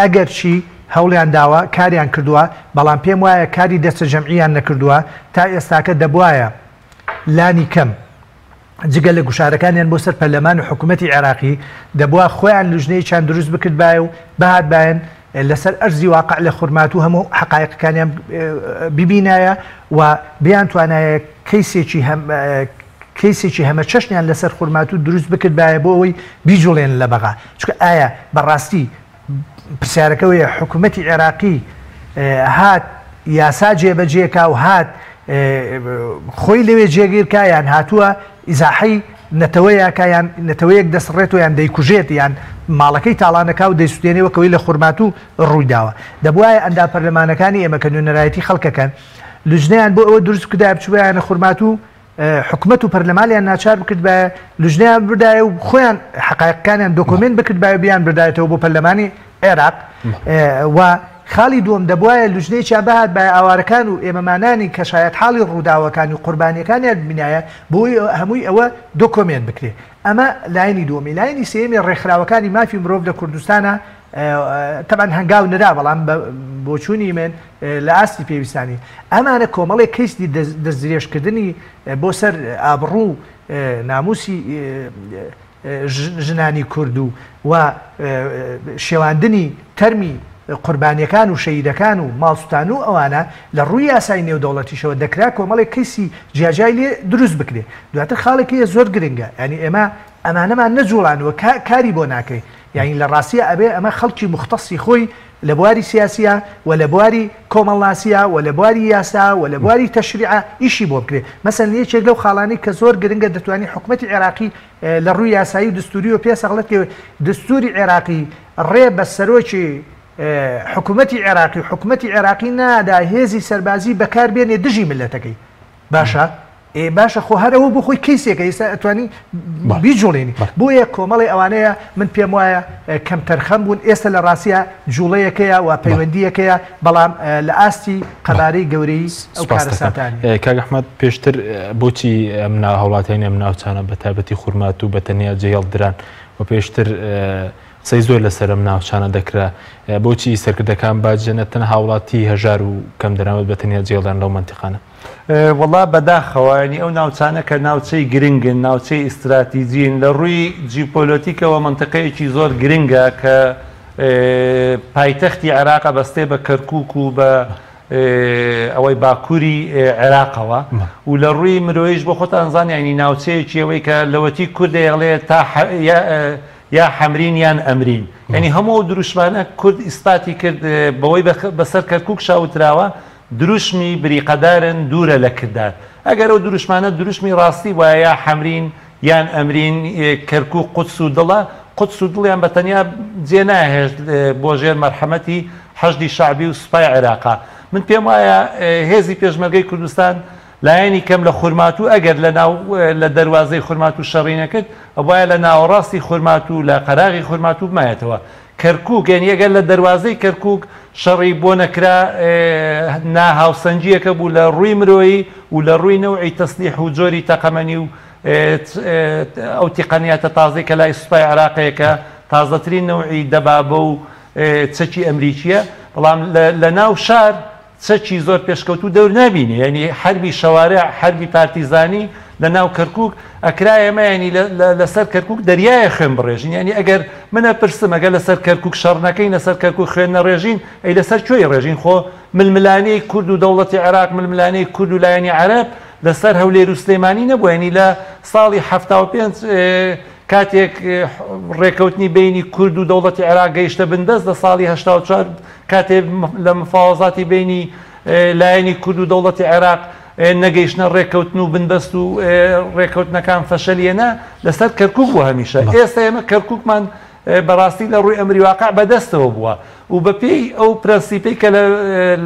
ئەگەرچی هەوڵیان داوە کاریان کردووە بەڵام پێم وایە کاری دەستە جەمعیان نەکردووە تا ئێستاکە دەبوایە لانی کەم جگە لە گوشارەکانیان بۆ سەر پەرلەمان و حکوومەتی عێراقی، دەبوا خۆیان لوجنەیەکیان دروست بکردبایە و بهاتبایەن لەسەر ئەرزی واقع لە خورماتوو هەموو حەقایقەکانیان ببینایە و بیانتوانایە کەیسێکی هەم کەیسێکی هەمەچەشنیان لەسەر خورماتوو دروست بکردبایە بۆ ئەوەی بیجوڵێنن لە بەغا. چونکە ئایا بەڕاستی پرسیارەکە ئەوەیە حکوومەتی عێراقی هات یاسا جێبەجێ کا و هات خۆی لەوێ جێگیر کا یان هاتووە ئیزاحەی نەتەوەیە کا یان نەتەوەیەک دەسڕێتەوە یان دەیکوژێت یان ماڵەکەی تاڵانەکا و دەیسوتێنێ وەک ئەوەی لە خورماتوو ڕووی داوە. دەبوایە ئەندام پەرلەمانەکانی ئێمە کە نوێنەرایەتی خەڵکەکەن لوجنەیان بۆ ئەوە دروست بکردایە بچووبایەنە خورماتوو حکومەت و پەرلەمانیان ناچار بکردبایە لوجنەیان بردایە و خۆیان حقایقەکانیان دۆکۆمێنت بکردبایە و بیان بردایەتەوە بۆ پەرلەمانی عێراق و خاڵی دووەم دەبوایە لوجنەیەکیان بهاتبایە ئاوارەکان و ئێمەمانانی کە شایەتحاڵی ڕووداوەکان و قوربانیەکانیان ببینایە بۆی هەمووی ئەوە دۆکۆمێنت بکرێ ئەمە لایەنی دووەمی لایەنی سێیەمی ڕێکخراوەکانی مافی مرۆڤ لە کوردستانە تەبعەن هەنگاو نرا بەڵام بە بۆچوونی من لە ئاستی پێویستانی ئەمانە کۆمەڵێک کەیسی دەستدرێژکردنی بۆ سەر ئابڕوو و ناموسی ژنانی کورد و و شێواندنی تەرمی قوربانیەکان و شەهیدەکان و ماڵسوتان و ئەوانە لە ڕووی یاسای نێودەوڵەتیشەوە دەکرا کۆمەڵێک کەیسی جیاجیای لێ دروست بکرێ دواتر خاڵێک هەیە زۆر گرنگە یانی ئێمە ئەمانەمان نەجوڵانوە کاری بۆ ناکرێ یانی لە ڕاستیا ئەبێ ئەمە خەڵکی موختەسی خۆی لە بواری سیاسیا و لە بواری کۆمەڵناسیا و لە بواری یاسا و لە بواری تەشریعا ئیشی بۆ بکرێ مەسەلەن یەکێک لەو خاڵانەی کە زۆر گرنگە دەتوانی حکومەتی عێراقی لە ڕووی یاسایی و دستوریەوە پێ سەغڵەت کەوێ دستوری عێراقی ڕێ بە سەرۆکی حکومەتی عێراقی و حکومەتی عێراقی نادا هێزی سەربازی بەکار بێنێ دژی ملەتەکەی باشە ئێ باشە خۆ هەر ئەوە بۆ خۆی کەیسێکە ئێستا ئەتوانی بیجوڵێنی بۆیە کۆمەڵی ئەوانەیە من پێم وایە کەمتەرخەم بوون ئێستا لە ڕاستە جوڵەیەکەیە و پەیوەندیەکەیە بەڵام لە ئاستی قەبارەی گەورەی ئەو کارەساتانی. کاک ئەحمەد پێشتر بۆچی ئەم نا هاوڵاتیانی ئەم ناوچانە بە تایبەتی خورماتوو بە تەنیا جێهێڵدران و پێشتر قسەی زۆر لەسەر ئەم ناوچانە دەکرا بۆچی سەرکردەکان باج نەتەن هاوڵاتی هەژار و کەم دەرامەت بە تەنیا جێڵدان لەو مەنتیقانە؟ وەڵا بەداخەوە یانی ئەو ناوچانە کە ناوچەی گرنگن ناوچەی ئیستراتیجین لە ڕووی جیوپۆلۆتیکەوە مەنتقەیەکی زۆر گرنگە کە پایتەختی عێراق ئەبەستێ بە کەرکوک و بە ئەوەی باکووری عێراقەوە و لە ڕووی مرۆیش بۆ خۆتان زان یانی ناوچەیەکی ئەوەی کە لەوەتی کورد دەیڵێ تا یا حەمرین یان ئەمرین یعنی هەموو ئەو دروشمانە کورد ئیسپاتی کرد بەوەی بەسەر کەرکوک شاوتراوە دروشمی بریقەدارن دوورە لە کردار. ئەگەر ئەو دروشمانە دروشمی ڕاستی بوایە یا حەمرین یان ئەمرین، کەرکوک قودس و دڵە، قودس و دڵیان بە تەنیا جێ ناهێشت بۆ ژێر مەرحەمەتی حەشدی شەعبی و سوپای عێراقا. من پێم وایە هێزی پێشمەرگەی کوردستان لایەنی کەم لە خورماتوو ئەگەر لە ناو لە دەروازەی خورماتوو شەڕی نەکرد ئەبوایە لە ناوەڕاستی خورماتوو لە قەراغی خورماتوو بمایەتەوە. کەرکوک یانی ئەگەر لە دەروازەی کەرکوک شەڕی بۆ نەکرا نا هاوسەنگیەکە بوو لە ڕووی مرۆیی و لە ڕووی نەوعی تەسلیح و جۆری تەقەمەنی و ئەو تیقەنیاتە تازەی کە لای سوپای عێراق هەیە کە تازەترین نەوعی دەبابە و چەکی ئەمریکیە بەڵام لە ناو شار چەکی زۆر پێشکەوتوو دەور نابینێ یانی حەربی شەوارع حەربی پارتیزانی لە ناو کەرکوک ئەکرا ئێمە یانی لەسەر کەرکوک دەریایە خوێن بڕێژین یانی ئەگەر من ئەپرسم ئەگەر لەسەر کەرکوک شەڕ نەکەین لەسەر کەرکوک خوێن نەڕێژین ئەی لەسەر کوێی ڕێژین خۆ ململانێی کورد و دەوڵەتی عێراق ململانێی کورد و لایەنی عەرەب لەسەر هەولێر و سلێمانی نەبوو یانی لە ساڵی 75 کاتێک ڕێکەوتنی بینی کورد و دەوڵەتی عێراق گەیشتە بندەست لە ساڵی 84 کاتێ لە مفاوەزاتی بەینی لایەنی کورد و دەوڵەتی عێراق نەگەیشتنە ڕێککەوتن و بنبەست و ڕێککەوتنەکان فەشەلیەنە لەسەر کەرکک بوو هەمیشە ئێستا ئێمە کەرککمان بەڕاستی لە ڕووی ئەمری واقع بەدەستەوە بووە و بەپێی ئەو پرەنسیپەی کە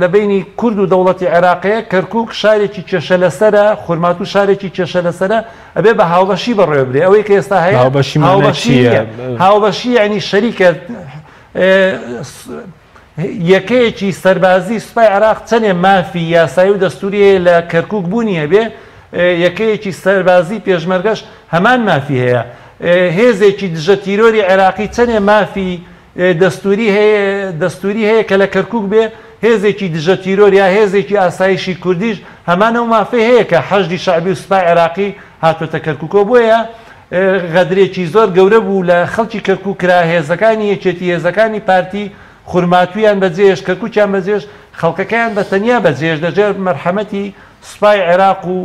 لە بینی کورد و دەوڵەتی عێراقەیە کەرکک شارێکی کێشە لەسەرە خورماتوو شارێکی کێشە لەسەرە ئەبێ بە هاوبەشی بەڕێوەبرێ ئەوەی کە ئێستا هەیە هاوبەشی هاوبەشی یعنی شەریکە. یەکەیەکی سەربازی سوپای عێراق چەنێ مافی یاسایی و دەستوری هەیە لە کەرکوک بوونی هەبێ، یەکەیەکی سەربازی پێشمەرگەش هەمان مافی هەیە. هێزێکی دژە تیرۆری عێراقی چەنێ مافی دەستوری هەیە دەستوری هەیە کە لە کەرکوک بێ، هێزێکی دژە تیرۆر یا هێزێکی ئاسایشی کوردیش هەمان ئەو مافەی هەیە کە حەشدی شەعبی و سوپای عێراقی هاتۆتە کەرکوکەوە. بۆیە غەدرێکی زۆر گەورە بوو لە خەڵکی کەرکوک کرا، هێزەکانی یەکێتی، هێزەکانی پارتی خورماتوویان بەجێهێشت، کەرکوکیان بەجێهێشت، خەڵکەکەیان بە تەنیا بەجێهێشت لەژێر مەرحەمەتی سوپای عێراق و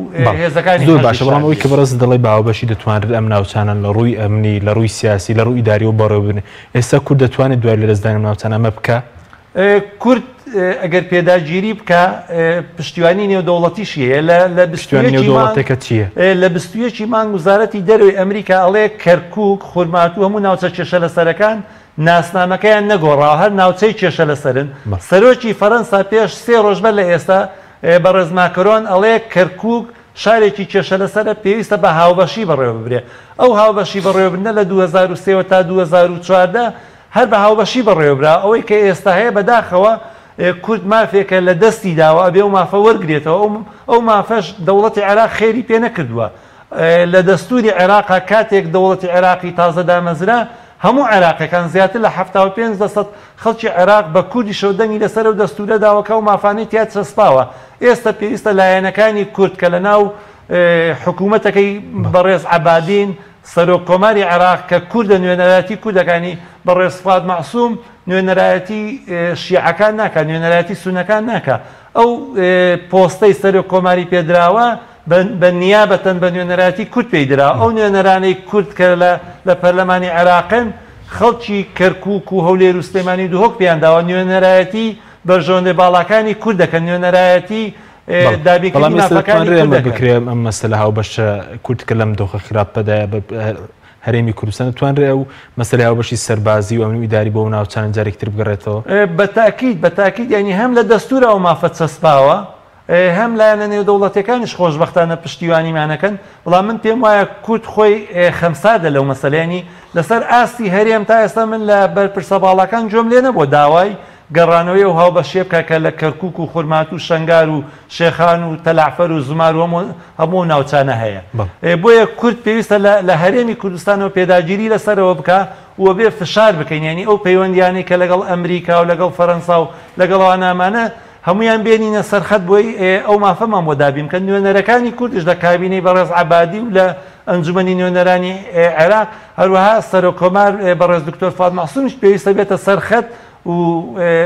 هێزەکانی زۆر باشە، بەڵام ئەوەی کە بەڕێزت دەڵێی بە هاوبەشی دەتوانرێت ئەم ناوچانە لە ڕووی ئەمنی، لە ڕووی سیاسی، لە ڕووی ئیداریەوە بەڕێوە ببرێن، ئێستا کورد دەتوانێت دوای لەدەستدانی ئەم ناوچانە ئەمە بکا؟ کورد ئەگەر پێداگیری بکا پشتیوانی نێودەوڵەتیشی هەیە. لە پشتیوانی نێودەوڵەتەکە چییە؟ لە 21 ی مانگ وزارەتی دەرەوەی ئەمریکا ئەڵێ کەرکوک، خورماتوو هەموو ناوچە کێشە لەسەرەکان ناسنامەکەیان نەگۆڕاوە هەر ناوچەی کێشە لەسەرن. سەرۆکی فەرەنسا پێش سێ ڕۆژ بەر لە ئێستا بەڕێز ماکرۆن ئەڵێ کەرکوک شارێکی کێشە لەسەرە پێویستە بە هاوبەشی بەڕێوەببرێ. ئەو هاوبەشی بەڕێوەبردنە لە 2003 وە تا 2014 هەر بە هاوبەشی بەڕێوەبرا، ئەوەی کە ئێستا هەیە بەداخەوە کورد مافێکە لە دەستی داوە ئەبێ ئەو مافە وەرگرێتەوە، ئەو مافەش دەوڵەتی عێراق خێری پێ نەکردووە. لە دەستووری عێراقا کاتێک دەوڵەتی عێراقی تازە دامەزرا هەموو عێراقیەکان زیاتر لە 75 لەسەد خەڵکی عێراق بە کوردیشەوە دەنگی لەسەر ئەو دەستوورە داوە کە ئەو مافانەی تیا چەسپاوە. ئێستا پێویستە لایەنەکانی کورد کە لەناو حکوومەتەکەی بەڕێز عەبادین، سەرۆک کۆماری عێراق کە کوردە نوێنەرایەتی کوردەکانی، بەڕێز فواد مەعسوم نوێنەرایەتی شیعەکان ناکا، نوێنەرایەتی سوننەکان ناکا، ئەو پۆستەی سەرۆک کۆماری پێدراوە بە نیابەتەن بە نوێنەرایەتی کورد پێی دراوە، ئەو نوێنەرانەی کورد کە لە پەرلەمانی عێراقن خەڵکی کەرکوک و هەولێر و سلێمانی و دهۆک پێیان داوە، نوێنەرایەتی بەرژەوەندە باڵاکانی کورد دەکەن، نوێنەرایەتی دابینکردنی مافەکانی کورد دەکەن. بکرێ ئەم مەسەلە هاوبەشە کورد کە لەم دۆخە خراپەدایە هەرێمی کوردستان دەتوانرێ ئەو مەسەلەی هاوبەشی سەربازی و ئەمنی و ئیداری بۆ ئەو ناوچانە جارێکی تر بگەڕێتەوە؟ بە تاکید، بە تاکید یانی هەم لە دەستوورا ئەو مافە چەسپاوە، هەم لایەنە نێودەوڵەتیەکانیش خۆشبەختانە پشتیوانیمان ئەکەن، بەڵام من پێم وایە کورد خۆی خەمساردە لەو مەسەلە، یانی لەسەر ئاستی هەرێم تا ئێستا من لە بەرپرسە باڵاکان گوێم لێ نەبووە داوای گەڕانەوەی ئەو هاوبەشیە بکا کە لە کەرکوک و خورماتوو و شەنگار و شێخان و تەلەعفەر و زومار و هەموو ئەو ناوچانە هەیە. بۆیە کورد پێویستە لە هەرێمی کوردستانەوە پێداگیری لەسەرەوە بکا و بێ فشار بکەین، یانی ئەو پەیوەندیانەی کە لەگەڵ ئەمریکا و لەگەڵ فەرەنسا و لەگەڵ ئەوانامانە هەموویان بێنینە سەر خەت بۆی ئەو مافەمان بۆ دابین بکەن. نوێنەرەکانی کوردیش لە کابینەی بەڕێز عەبادی و لە ئەنجومەنی نوێنەرانی عێراق، هەروەها سەرۆک کۆمار بەڕێز دکتۆر فواد مەعسومیش پێویستە بێتە سەر خەت و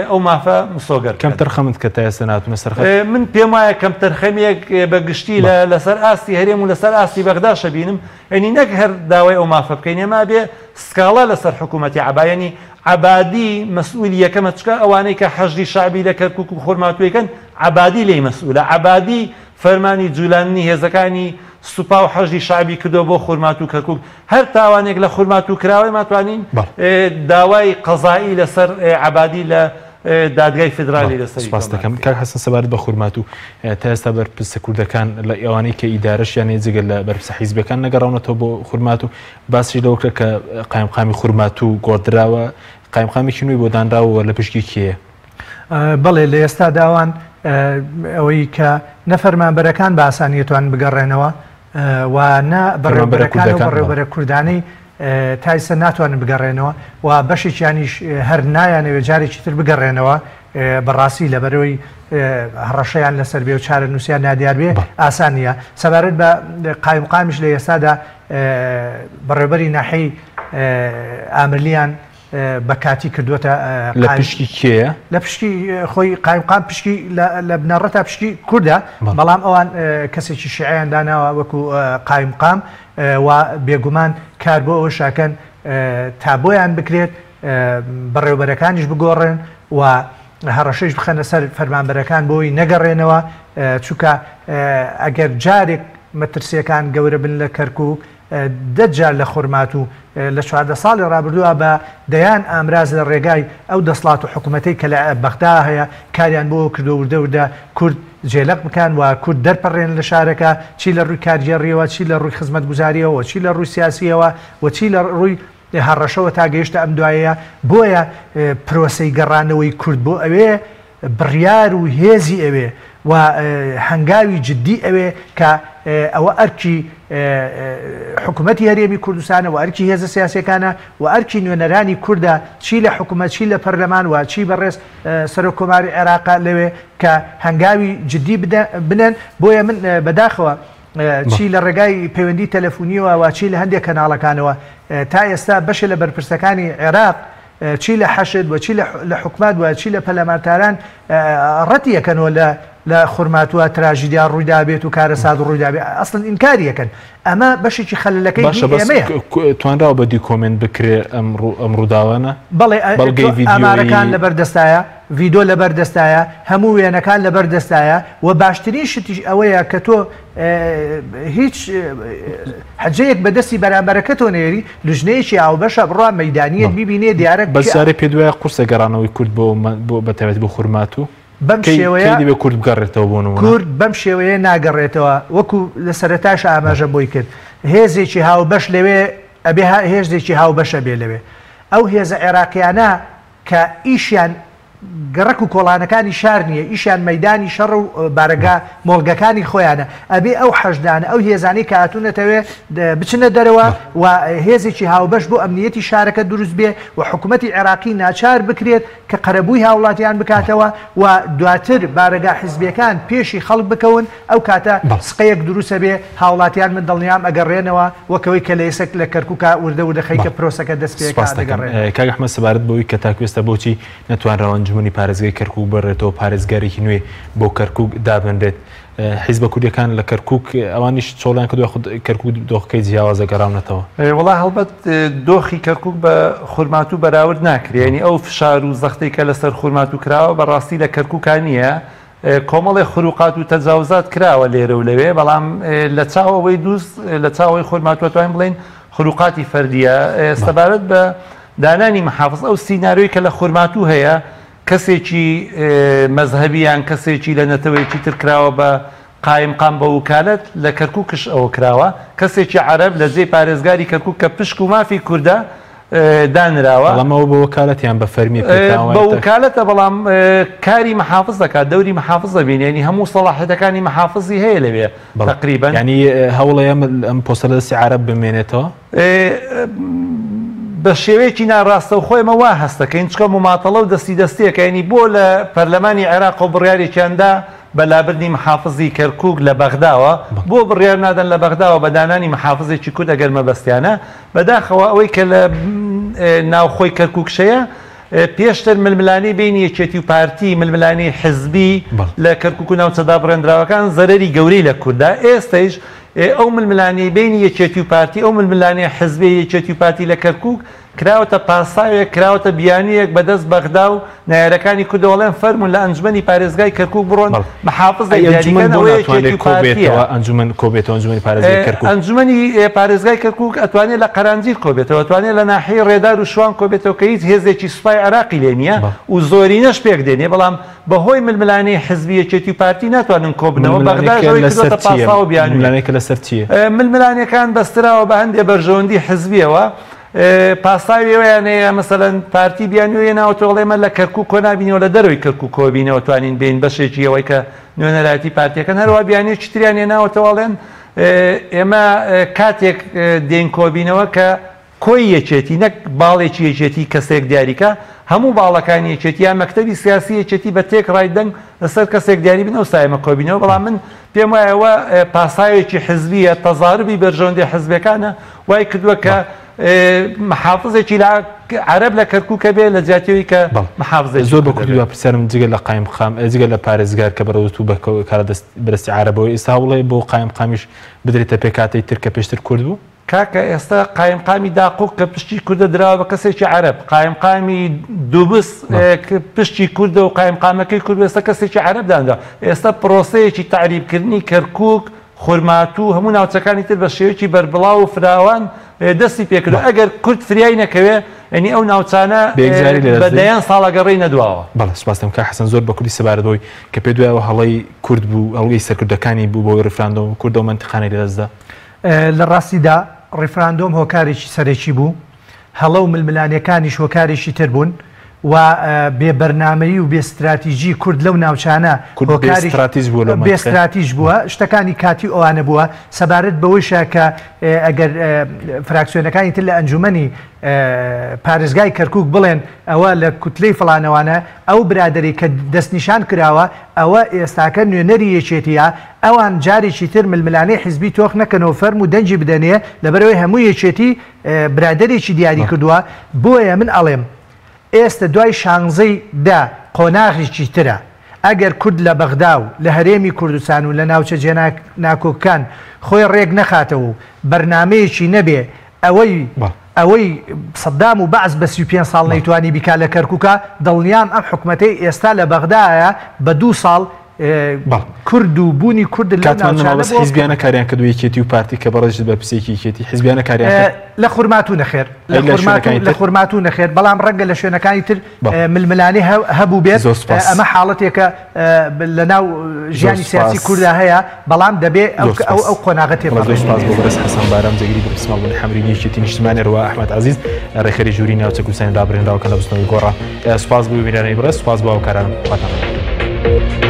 ئەو مافە مسۆگەر بکەن. کەمتەرخەمت کە تا ئێستا نەهاتوونە سەر خەت؟ من پێم وایە کەمتەرخەمییەک بە گشتی لەسەر ئاستی هەرێم و لەسەر ئاستی بەغداش ئەبینم، یانی نەک هەر داوای ئەو مافە بکەین، ئێمە ئەبێ سکاڵا لەسەر حکوومەتی عەبا، یانی عەبادی مەسئولی یەکەمە، چونکە ئەوانەی کە حەشدی شەعبی لە کەرکووک و خورماتوویەکەن عەبادی لێی مەسئولە، عەبادی فەرمانی جولاندنی هێزەکانی سوپا و حەشدی شەعبی کردووە بۆ خورماتوو و کەرکووک، هەر تاوانێک لە خورماتوو کراوە ئێمە توانین داوای قەزایی لەسەر عەبادی لە دادگای فیدرالی لەسەری سپاس دەکەم کاک حەسەن. سەبارەت بە خورماتوو تا ئێستا بەرپرسە کوردەکان لە ئەوانەی کە ئیدارەشیان هەیە جگە لە بەرپرسە حیزبیەکان نەگەڕاونەتەوە بۆ خورماتوو، باسیش لەوە کرا کە قایمقامی خورماتوو گۆڕدراوە، قایمقامێکی نوێی بۆ دانراوە و لە پشکی کێیە؟ بەڵێ لە ئێستادا ئەوان ئەوەی کە نە فەرمانبەرەکان بە ئاسانی ئەتوانن بگەڕێنەوە و نە بەڕێوەبەرەکان و بەڕێوەبەرە کوردانەی تا ئیستا ناتوانن بگەڕێنەوە و بەشێکیانیش هەر نایانەوێت جارێکی تر بگەڕێنەوە بەڕاستی لەبەرەوەی هەڕەشەیان لەسەر بێ و چارەنووسیان نادیار بێ ئاسان نییە. سەبارەت بە قایمقامیش لە ئێستادا بەڕێوەبەری ناحیەی ئامرلیان بە کاتی کردووەتە لە پشکی کێیە؟ لە پشکی خۆی قایمقام پشکی لە بنەڕەتا پشکی کوردە، بەڵام ئەوان کەسێکی شیعەیان داناوە وەکو قایمقام و بێگومان کار بۆ ئەوەش ئەکەن تا بۆیان بکرێت بەڕێوبەرەکانیش بگۆڕن و هەڕەشەیش بخەنە سەر فەرمانبەرەکان بۆی نەگەڕێنەوە، چونکە ئەگەر جارێک مەترسیەکان گەورە بن لە کەرکوک دە جار لە خورماتوو لە 14 ساڵی ڕابردووە بە دەیان ئامراز لە ڕێگای ئەو دەسڵات و حکومەتەی کە لە بەغدا هەیە کاریان بۆ کردووە وردە وردە کورد جێلەق بکەن و کورد دەرپەڕێنن لە شارەکە چی لە ڕووی کارگێڕییەوە چی لە ڕووی خزمەتگوزارییەوە و چی لە ڕووی سیاسییەوە و چی لە ڕووی. هەڕەشەوە تا گەیشتە ئەم دوایەیە، بۆیە پرۆسەی گەڕانەوەی کورد بۆ ئەوێ بڕیار و هێزی ئەوێ و هەنگاوی جدی ئەوێ کە ئەوە ئەرکی حکومەتی هەرێمی کوردستانە و ئەرکی هێزە سیاسیەکانە و ئەرکی نوێنەرانی کوردە چی لە حکومەت چی لە پەرلەمان و چی بەڕێز سەرۆک کۆماری عێراقە لەوێ کە هەنگاوی جدی بنێن. بۆیە من بەداخەوە چی لە ڕێگای پەیوەندی تەلەفونیەوە و چی لە هەندێک کەناڵەکانەوە تا ئێستا بەشێ لە بەرپرسەکانی عێراق چی لە حەشد و چی لە حکومەت و چی لە پەرلەمانتاران ڕەتی ئەکەنەوە لە لە خورماتووە تراژیدیا ڕوویدابێت و کارەسات ڕوویدابێت ئەسڵەن ئینکاری ئەکەن ئەمە بەشێکی خەلەلەکەی باشە هی بەس ئێمەیە. توانراوە بە دیکۆمێنت بکرێ ئەم ڕوو ئەم ڕووداوانە؟ بەڵێ بەڵگەی ئامارەکان ڤیدیۆیی؟ لەبەر دەستایە، ڤیدۆ لەبەر دەستایە، هەموو وێنەکان لەبەر دەستایە و باشترین شتیش ئەوەیە کە تۆ هیچ حجەیەک بە دەستی بەرامبەرەکەتەوە نەیەری، لجنەیەکی هاوبەشە بڕوا مەیدانیەت بیبینێ دیارە بەس جارێ پێت وایە قورسە گەڕانەوەی کورد بۆ بۆ بەتایبەتی بۆ خورماتوو؟ بەم کەی شێوەیە کەی دەبێ کورد بگەڕێتەوە بۆ نموونە؟ کورد بەم شێوەیە ناگەڕێتەوە وەکو لە سەرەتاش ئاماژەم بۆی کرد هێزێکی هاوبەش لەوێ ئەبێ هێزێکی هاوبەش ئەبێ لەوێ ئەو هێزە عێراقیانە کە ئیشیان گەڕەک و کۆڵانەکانی شار نییە، ئیشیان مەیدانی شەڕ و بارەگا مۆڵگەکانی خۆیانە، ئەبێ ئەو حەشدانە، ئەو هێزانەی کە هاتوونەتەوێ بچنە دەرەوە و هێزێکی هاوبەش بۆ ئەمنییەتی شارەکە دروست بێ و حکوومەتی عێراقی ناچار بکرێت کە قەرەبووی هاوڵاتیان بکاتەوە و دواتر بارەگا حزبییەکان پێشی خەڵک بکەون، ئەو کاتە سقەیەک دروست ئەبێ، هاوڵاتیان من دڵنیام ئەگەڕێنەوە وەک ئەوەی کە لە ئێستا لە کەرکوکا وردە وردە خەریکە پرۆسەکە دەست پێ ئەکا سپاست دەکەم. دەگەڕێنەوە. کاک ئەحمەد سەبارەت بەوەی کە تاکو ئێستا بۆچی نەتوانراوە ئەنجومەنی پارێزگای کەرکوک ببرێتەوە پارێزگارێکی نوێ بۆ کەرکوک دابنرێت حیزبە کوردیەکان لە کەرکوک ئەوانیش چۆڵیان کردوە یاخود کەرکوک دۆخەکەی جیاوازە گەڕاونەتەوە؟ وەڵا هەڵبەت دۆخی کەرکوک بە خورماتوو بەراورد ناکرێ یانی ئەو فشار و زەختەی کە لەسەر خورماتوو کراوە بەڕاستی لە کەرکوکا نییە کۆمەڵێ خروقات و تەجاوزات کراوە لێرە و لەوێ، بەڵام لە چاو ئەوەی دووز، لە چاو ئەوەی خورماتوو ئەتوانین بڵێین خروقاتی فەردییە. سەبارەت بە دانانی محافز، ئەو سیناریۆی کە لە خورماتوو هەیە، کەسێکی مەزهەبی یان کەسێکی لە نەتەوەیەکی تر کراوە بە قایمقام بە وکالەت، لە کەرکووکش ئەوە کراوە، کەسێکی عەرەب لە جێی پارێزگاری کەرکووک کە پشک و مافی کوردە، دانراوە. بەڵام ئەوە بە وەکالەت یان بە فەرمی پێتان وایە؟ بە وکالەتە بەڵام کاری محافز دەکات، دەوری محافز دەبینێ، یانی هەموو سەڵاحیەتەکانی محافزی هەیە لەوێ تەقریبەن. یانی هەوڵەیە ئەم پۆستە لە دەستی عەرەب بمێنێتەوە؟ بە شێوەیەکی ناڕاستەوخۆ ئێمە وا هەست دەکەین، چونکە موماتەڵە و دەستی دەستییەکە، یانی بۆ لە پەرلەمانی عێراقەوە بڕیارێکیان دا بە لابردنی محافزی کەرکوک لە بەغداوە، بۆ بڕیار نادەن لە بەغداوە بە دانانی محافزێکی کورد ئەگەر مەبەستیانە؟ بەداخەوە ئەوەی کە لە ناوخۆی کەرکوکش هەیە، پێشتر ململانێی بەینی یەکێتی و پارتی، ململانێی حزبی لە کەرکوک و ناوچە دابڕێندراوەکان زەرەری گەورەی لە کورد دا، ئێستەیش ئەو ململانێی بەینی یەکێتی و پارتی، ئەو ململانێ حزبیەی یەکێتی و پارتی لە کەرکوک کراوەتە پاساوێک، کراوەتە بیانوویەک بەدەست بەغدا و نەیارەکانی کوردەوە ئەڵێن فەرموون لە ئەنجومەنی پارێزگای کەرکوک بڕۆن محافزێک ئەی ئەنجومەن دیاریکەن بۆ ئەوە ناتوانرێت یەکێتی و پارتییە. کۆبێتەوە ئەنجومەن کۆبێتەوە ئەنجومەنی پارێزگای کەرکوک؟ ئەنجومەنی پارێزگای کەرکوک ئەتوانێت لە قەرانجیل کۆبێتەوە، ئەتوانێت لە ناحیەی ڕێدار و شوان کۆبێتەوە کە هیچ هێزێکی سوپای عێراقی لێ نییە و زۆرینەش پێکدێنێ، بەڵام بەهۆی ململانێی حزبی یەکێتی و پارتی ناتوانن کۆبنەوە، بەغداش ململانێکە ئەوەی لەسەر کردۆتە چییە؟ پاساو و بیانوویەک. ململانێکە لەسەر چییە؟ ململانێکان بەستراوە بە هەندێ بەرژەوەندی حزبییەوە، پاساوی ئەوەیان هەیە مەسەلەن پارتی بیانووی هێناوەتەوە ئەڵێ ئێمە لە کەرکوک کۆنابینەوە لە دەرەوەی کەرکوک کۆبینەوە توانین بێین بەشێکی ئەوەی کە نوێنەرایەتی پارتیەکەن هەروە بیانوویەکی تریان هێناوەتەوە ئەڵێن ئێمە کاتێک دێین کۆبینەوە کە کۆی یەکێتی نەک باڵێکی یەکێتی کەسێک دیاریکە هەموو باڵەکانی یەکێتی یان مەکتەبی سیاسی یەکێتی بە تێک ڕای دەنگ لەسەر کەسێک دیاری بن ئەوسا ئێمە کۆبینەوە بەڵام من پێم وایە ئەوە پاساوێکی حزبیە تەزاربی بەرژەوەندی حزبەکانە وای کردووە کە محافزێکی لە عەرەب لە کەرکووکە بێ لە جیاتی ئەوەی کە محافزێکی زۆر بە کوردی دوا پرسیارم جگە لە قایمقام جگە لە پارێزگار کە بەڕێوەت و بە کارە دەست بەدەستی عەرەبەوە ئێستا هەوڵێ بۆ قایمقامیش بدرێتە پێکهاتەی تر کە پێشتر کورد بوو؟ کاکە ئێستا قایمقامی داقوق کە پشتی کوردە دراوە بە کەسێکی عەرەب، قایمقامی دوبس پشتی کوردە و قایمقامەکەی کورد ئێستا کەسێکی عەرەب دانراوە. ئێستا پرۆسەیەکی تەعریبکردنی کەرکوک، خورماتوو، هەموو ناوچەکانی تر بە شێوەیەکی بەربڵاو و فراوان دەستی پێکردووە. ئەگەر کورد فریای نەکەوێ یانی ئەو ناوچانە بە دەیان ساڵ ئەگەڕێینە دواوە. بەڵێ سوپاس دەکەم کاک حەسەن زۆر بە کوردی سەبارەت بەوەی کە پێت وایە هەڵەی کورد بوو هەڵەی سەرکردەکانی بوو بەوەی ڕیفراندۆم کورد ئەو مەنتیقانەی لەدەستدا. لە ڕاستیدا ڕیفراندۆم هۆکارێکی سەرەکی بوو. هەڵە و ململانێکانیش هۆکارێکی تر بوون و بێ بەرنامەیی و بێ ستراتیجی کورد لەو ناوچانە کورد بێ هۆکاری ستراتیج بووە لەو بێ مەنتقەیە. ستراتیج بووە، شتەکانی کاتی و ئەوانە بووە، سەبارەت بەوەیشە کە ئەگەر فراکسیۆنەکانی تر لە ئەنجومەنی پارێزگای کەرکوک بڵێن ئەوە لە کوتلەی فڵانەوانە، ئەو برادەرەی کە دەستنیشان کراوە ئەوە ئێستاکە نوێنەری یەکێتیە، ئەوان جارێکی تر ململانێی حیزبی تۆخ نەکەنەوە فەرموو دەنگی بدەنێ لەبەرئەوەی هەموو یەکێتی برادەرێکی دیاری کردووە، بۆیە من ئەڵێم ئێستە دوای شانزەی دە قۆناغێکی ترە ئەگەر کورد لە بەغدا و لە هەرێمی کوردستان و لە ناوچە جێناکۆکەکان خۆی ڕێک نەخاتەوە و بەرنامەیەکی نەبێ ئەوەی ئەوەی سەدام و بەعس بە 35 ساڵ نەیتوانی بیکا لە کەرکوکا دڵنیام ئەم حکومەتەی ئێستا لە بەغدایە بە دوو ساڵ کورد و بوونی کورد لەو کاتمان نەما ناوچانە بەس بۆ حیزبیانە کاریان کردو یەکێتی و پارتی کە بەڕێزت بەرپرسێکی یەکێتی حیزبیانە کاریان کرد لە خورماتوو نەخێر لە ئەی لە خورماتوو شوێنەکانی لە تر؟ خورماتوو نەخێر بەڵام ڕەنگە لە شوێنەکانی تر بەڵێ. ململانێ هەبوو بێت زۆر سوپاس. ئەمە حاڵەتێکە لە ناو ژیانی سیاسی کورددا هەیە بەڵام دەبێ ئەو ئەو قۆناغە تێپەڕێنین. زۆر سوپاس بۆ بەڕێز حەسەن بارام جێگری بەرپرسی ماڵبەندی حەمرینی یەکێتی نیشتمانی هەروەها ئەحمەد عەزیز ڕێکخەری ژووری ناوچە کوردستانی دابڕێنراوەکان لە بزوتنەوەی گۆڕان. سوپاس بۆ بینەرانی بەڕێز سوپاس بۆ هاوکارانم. خواتان لەگەڵ.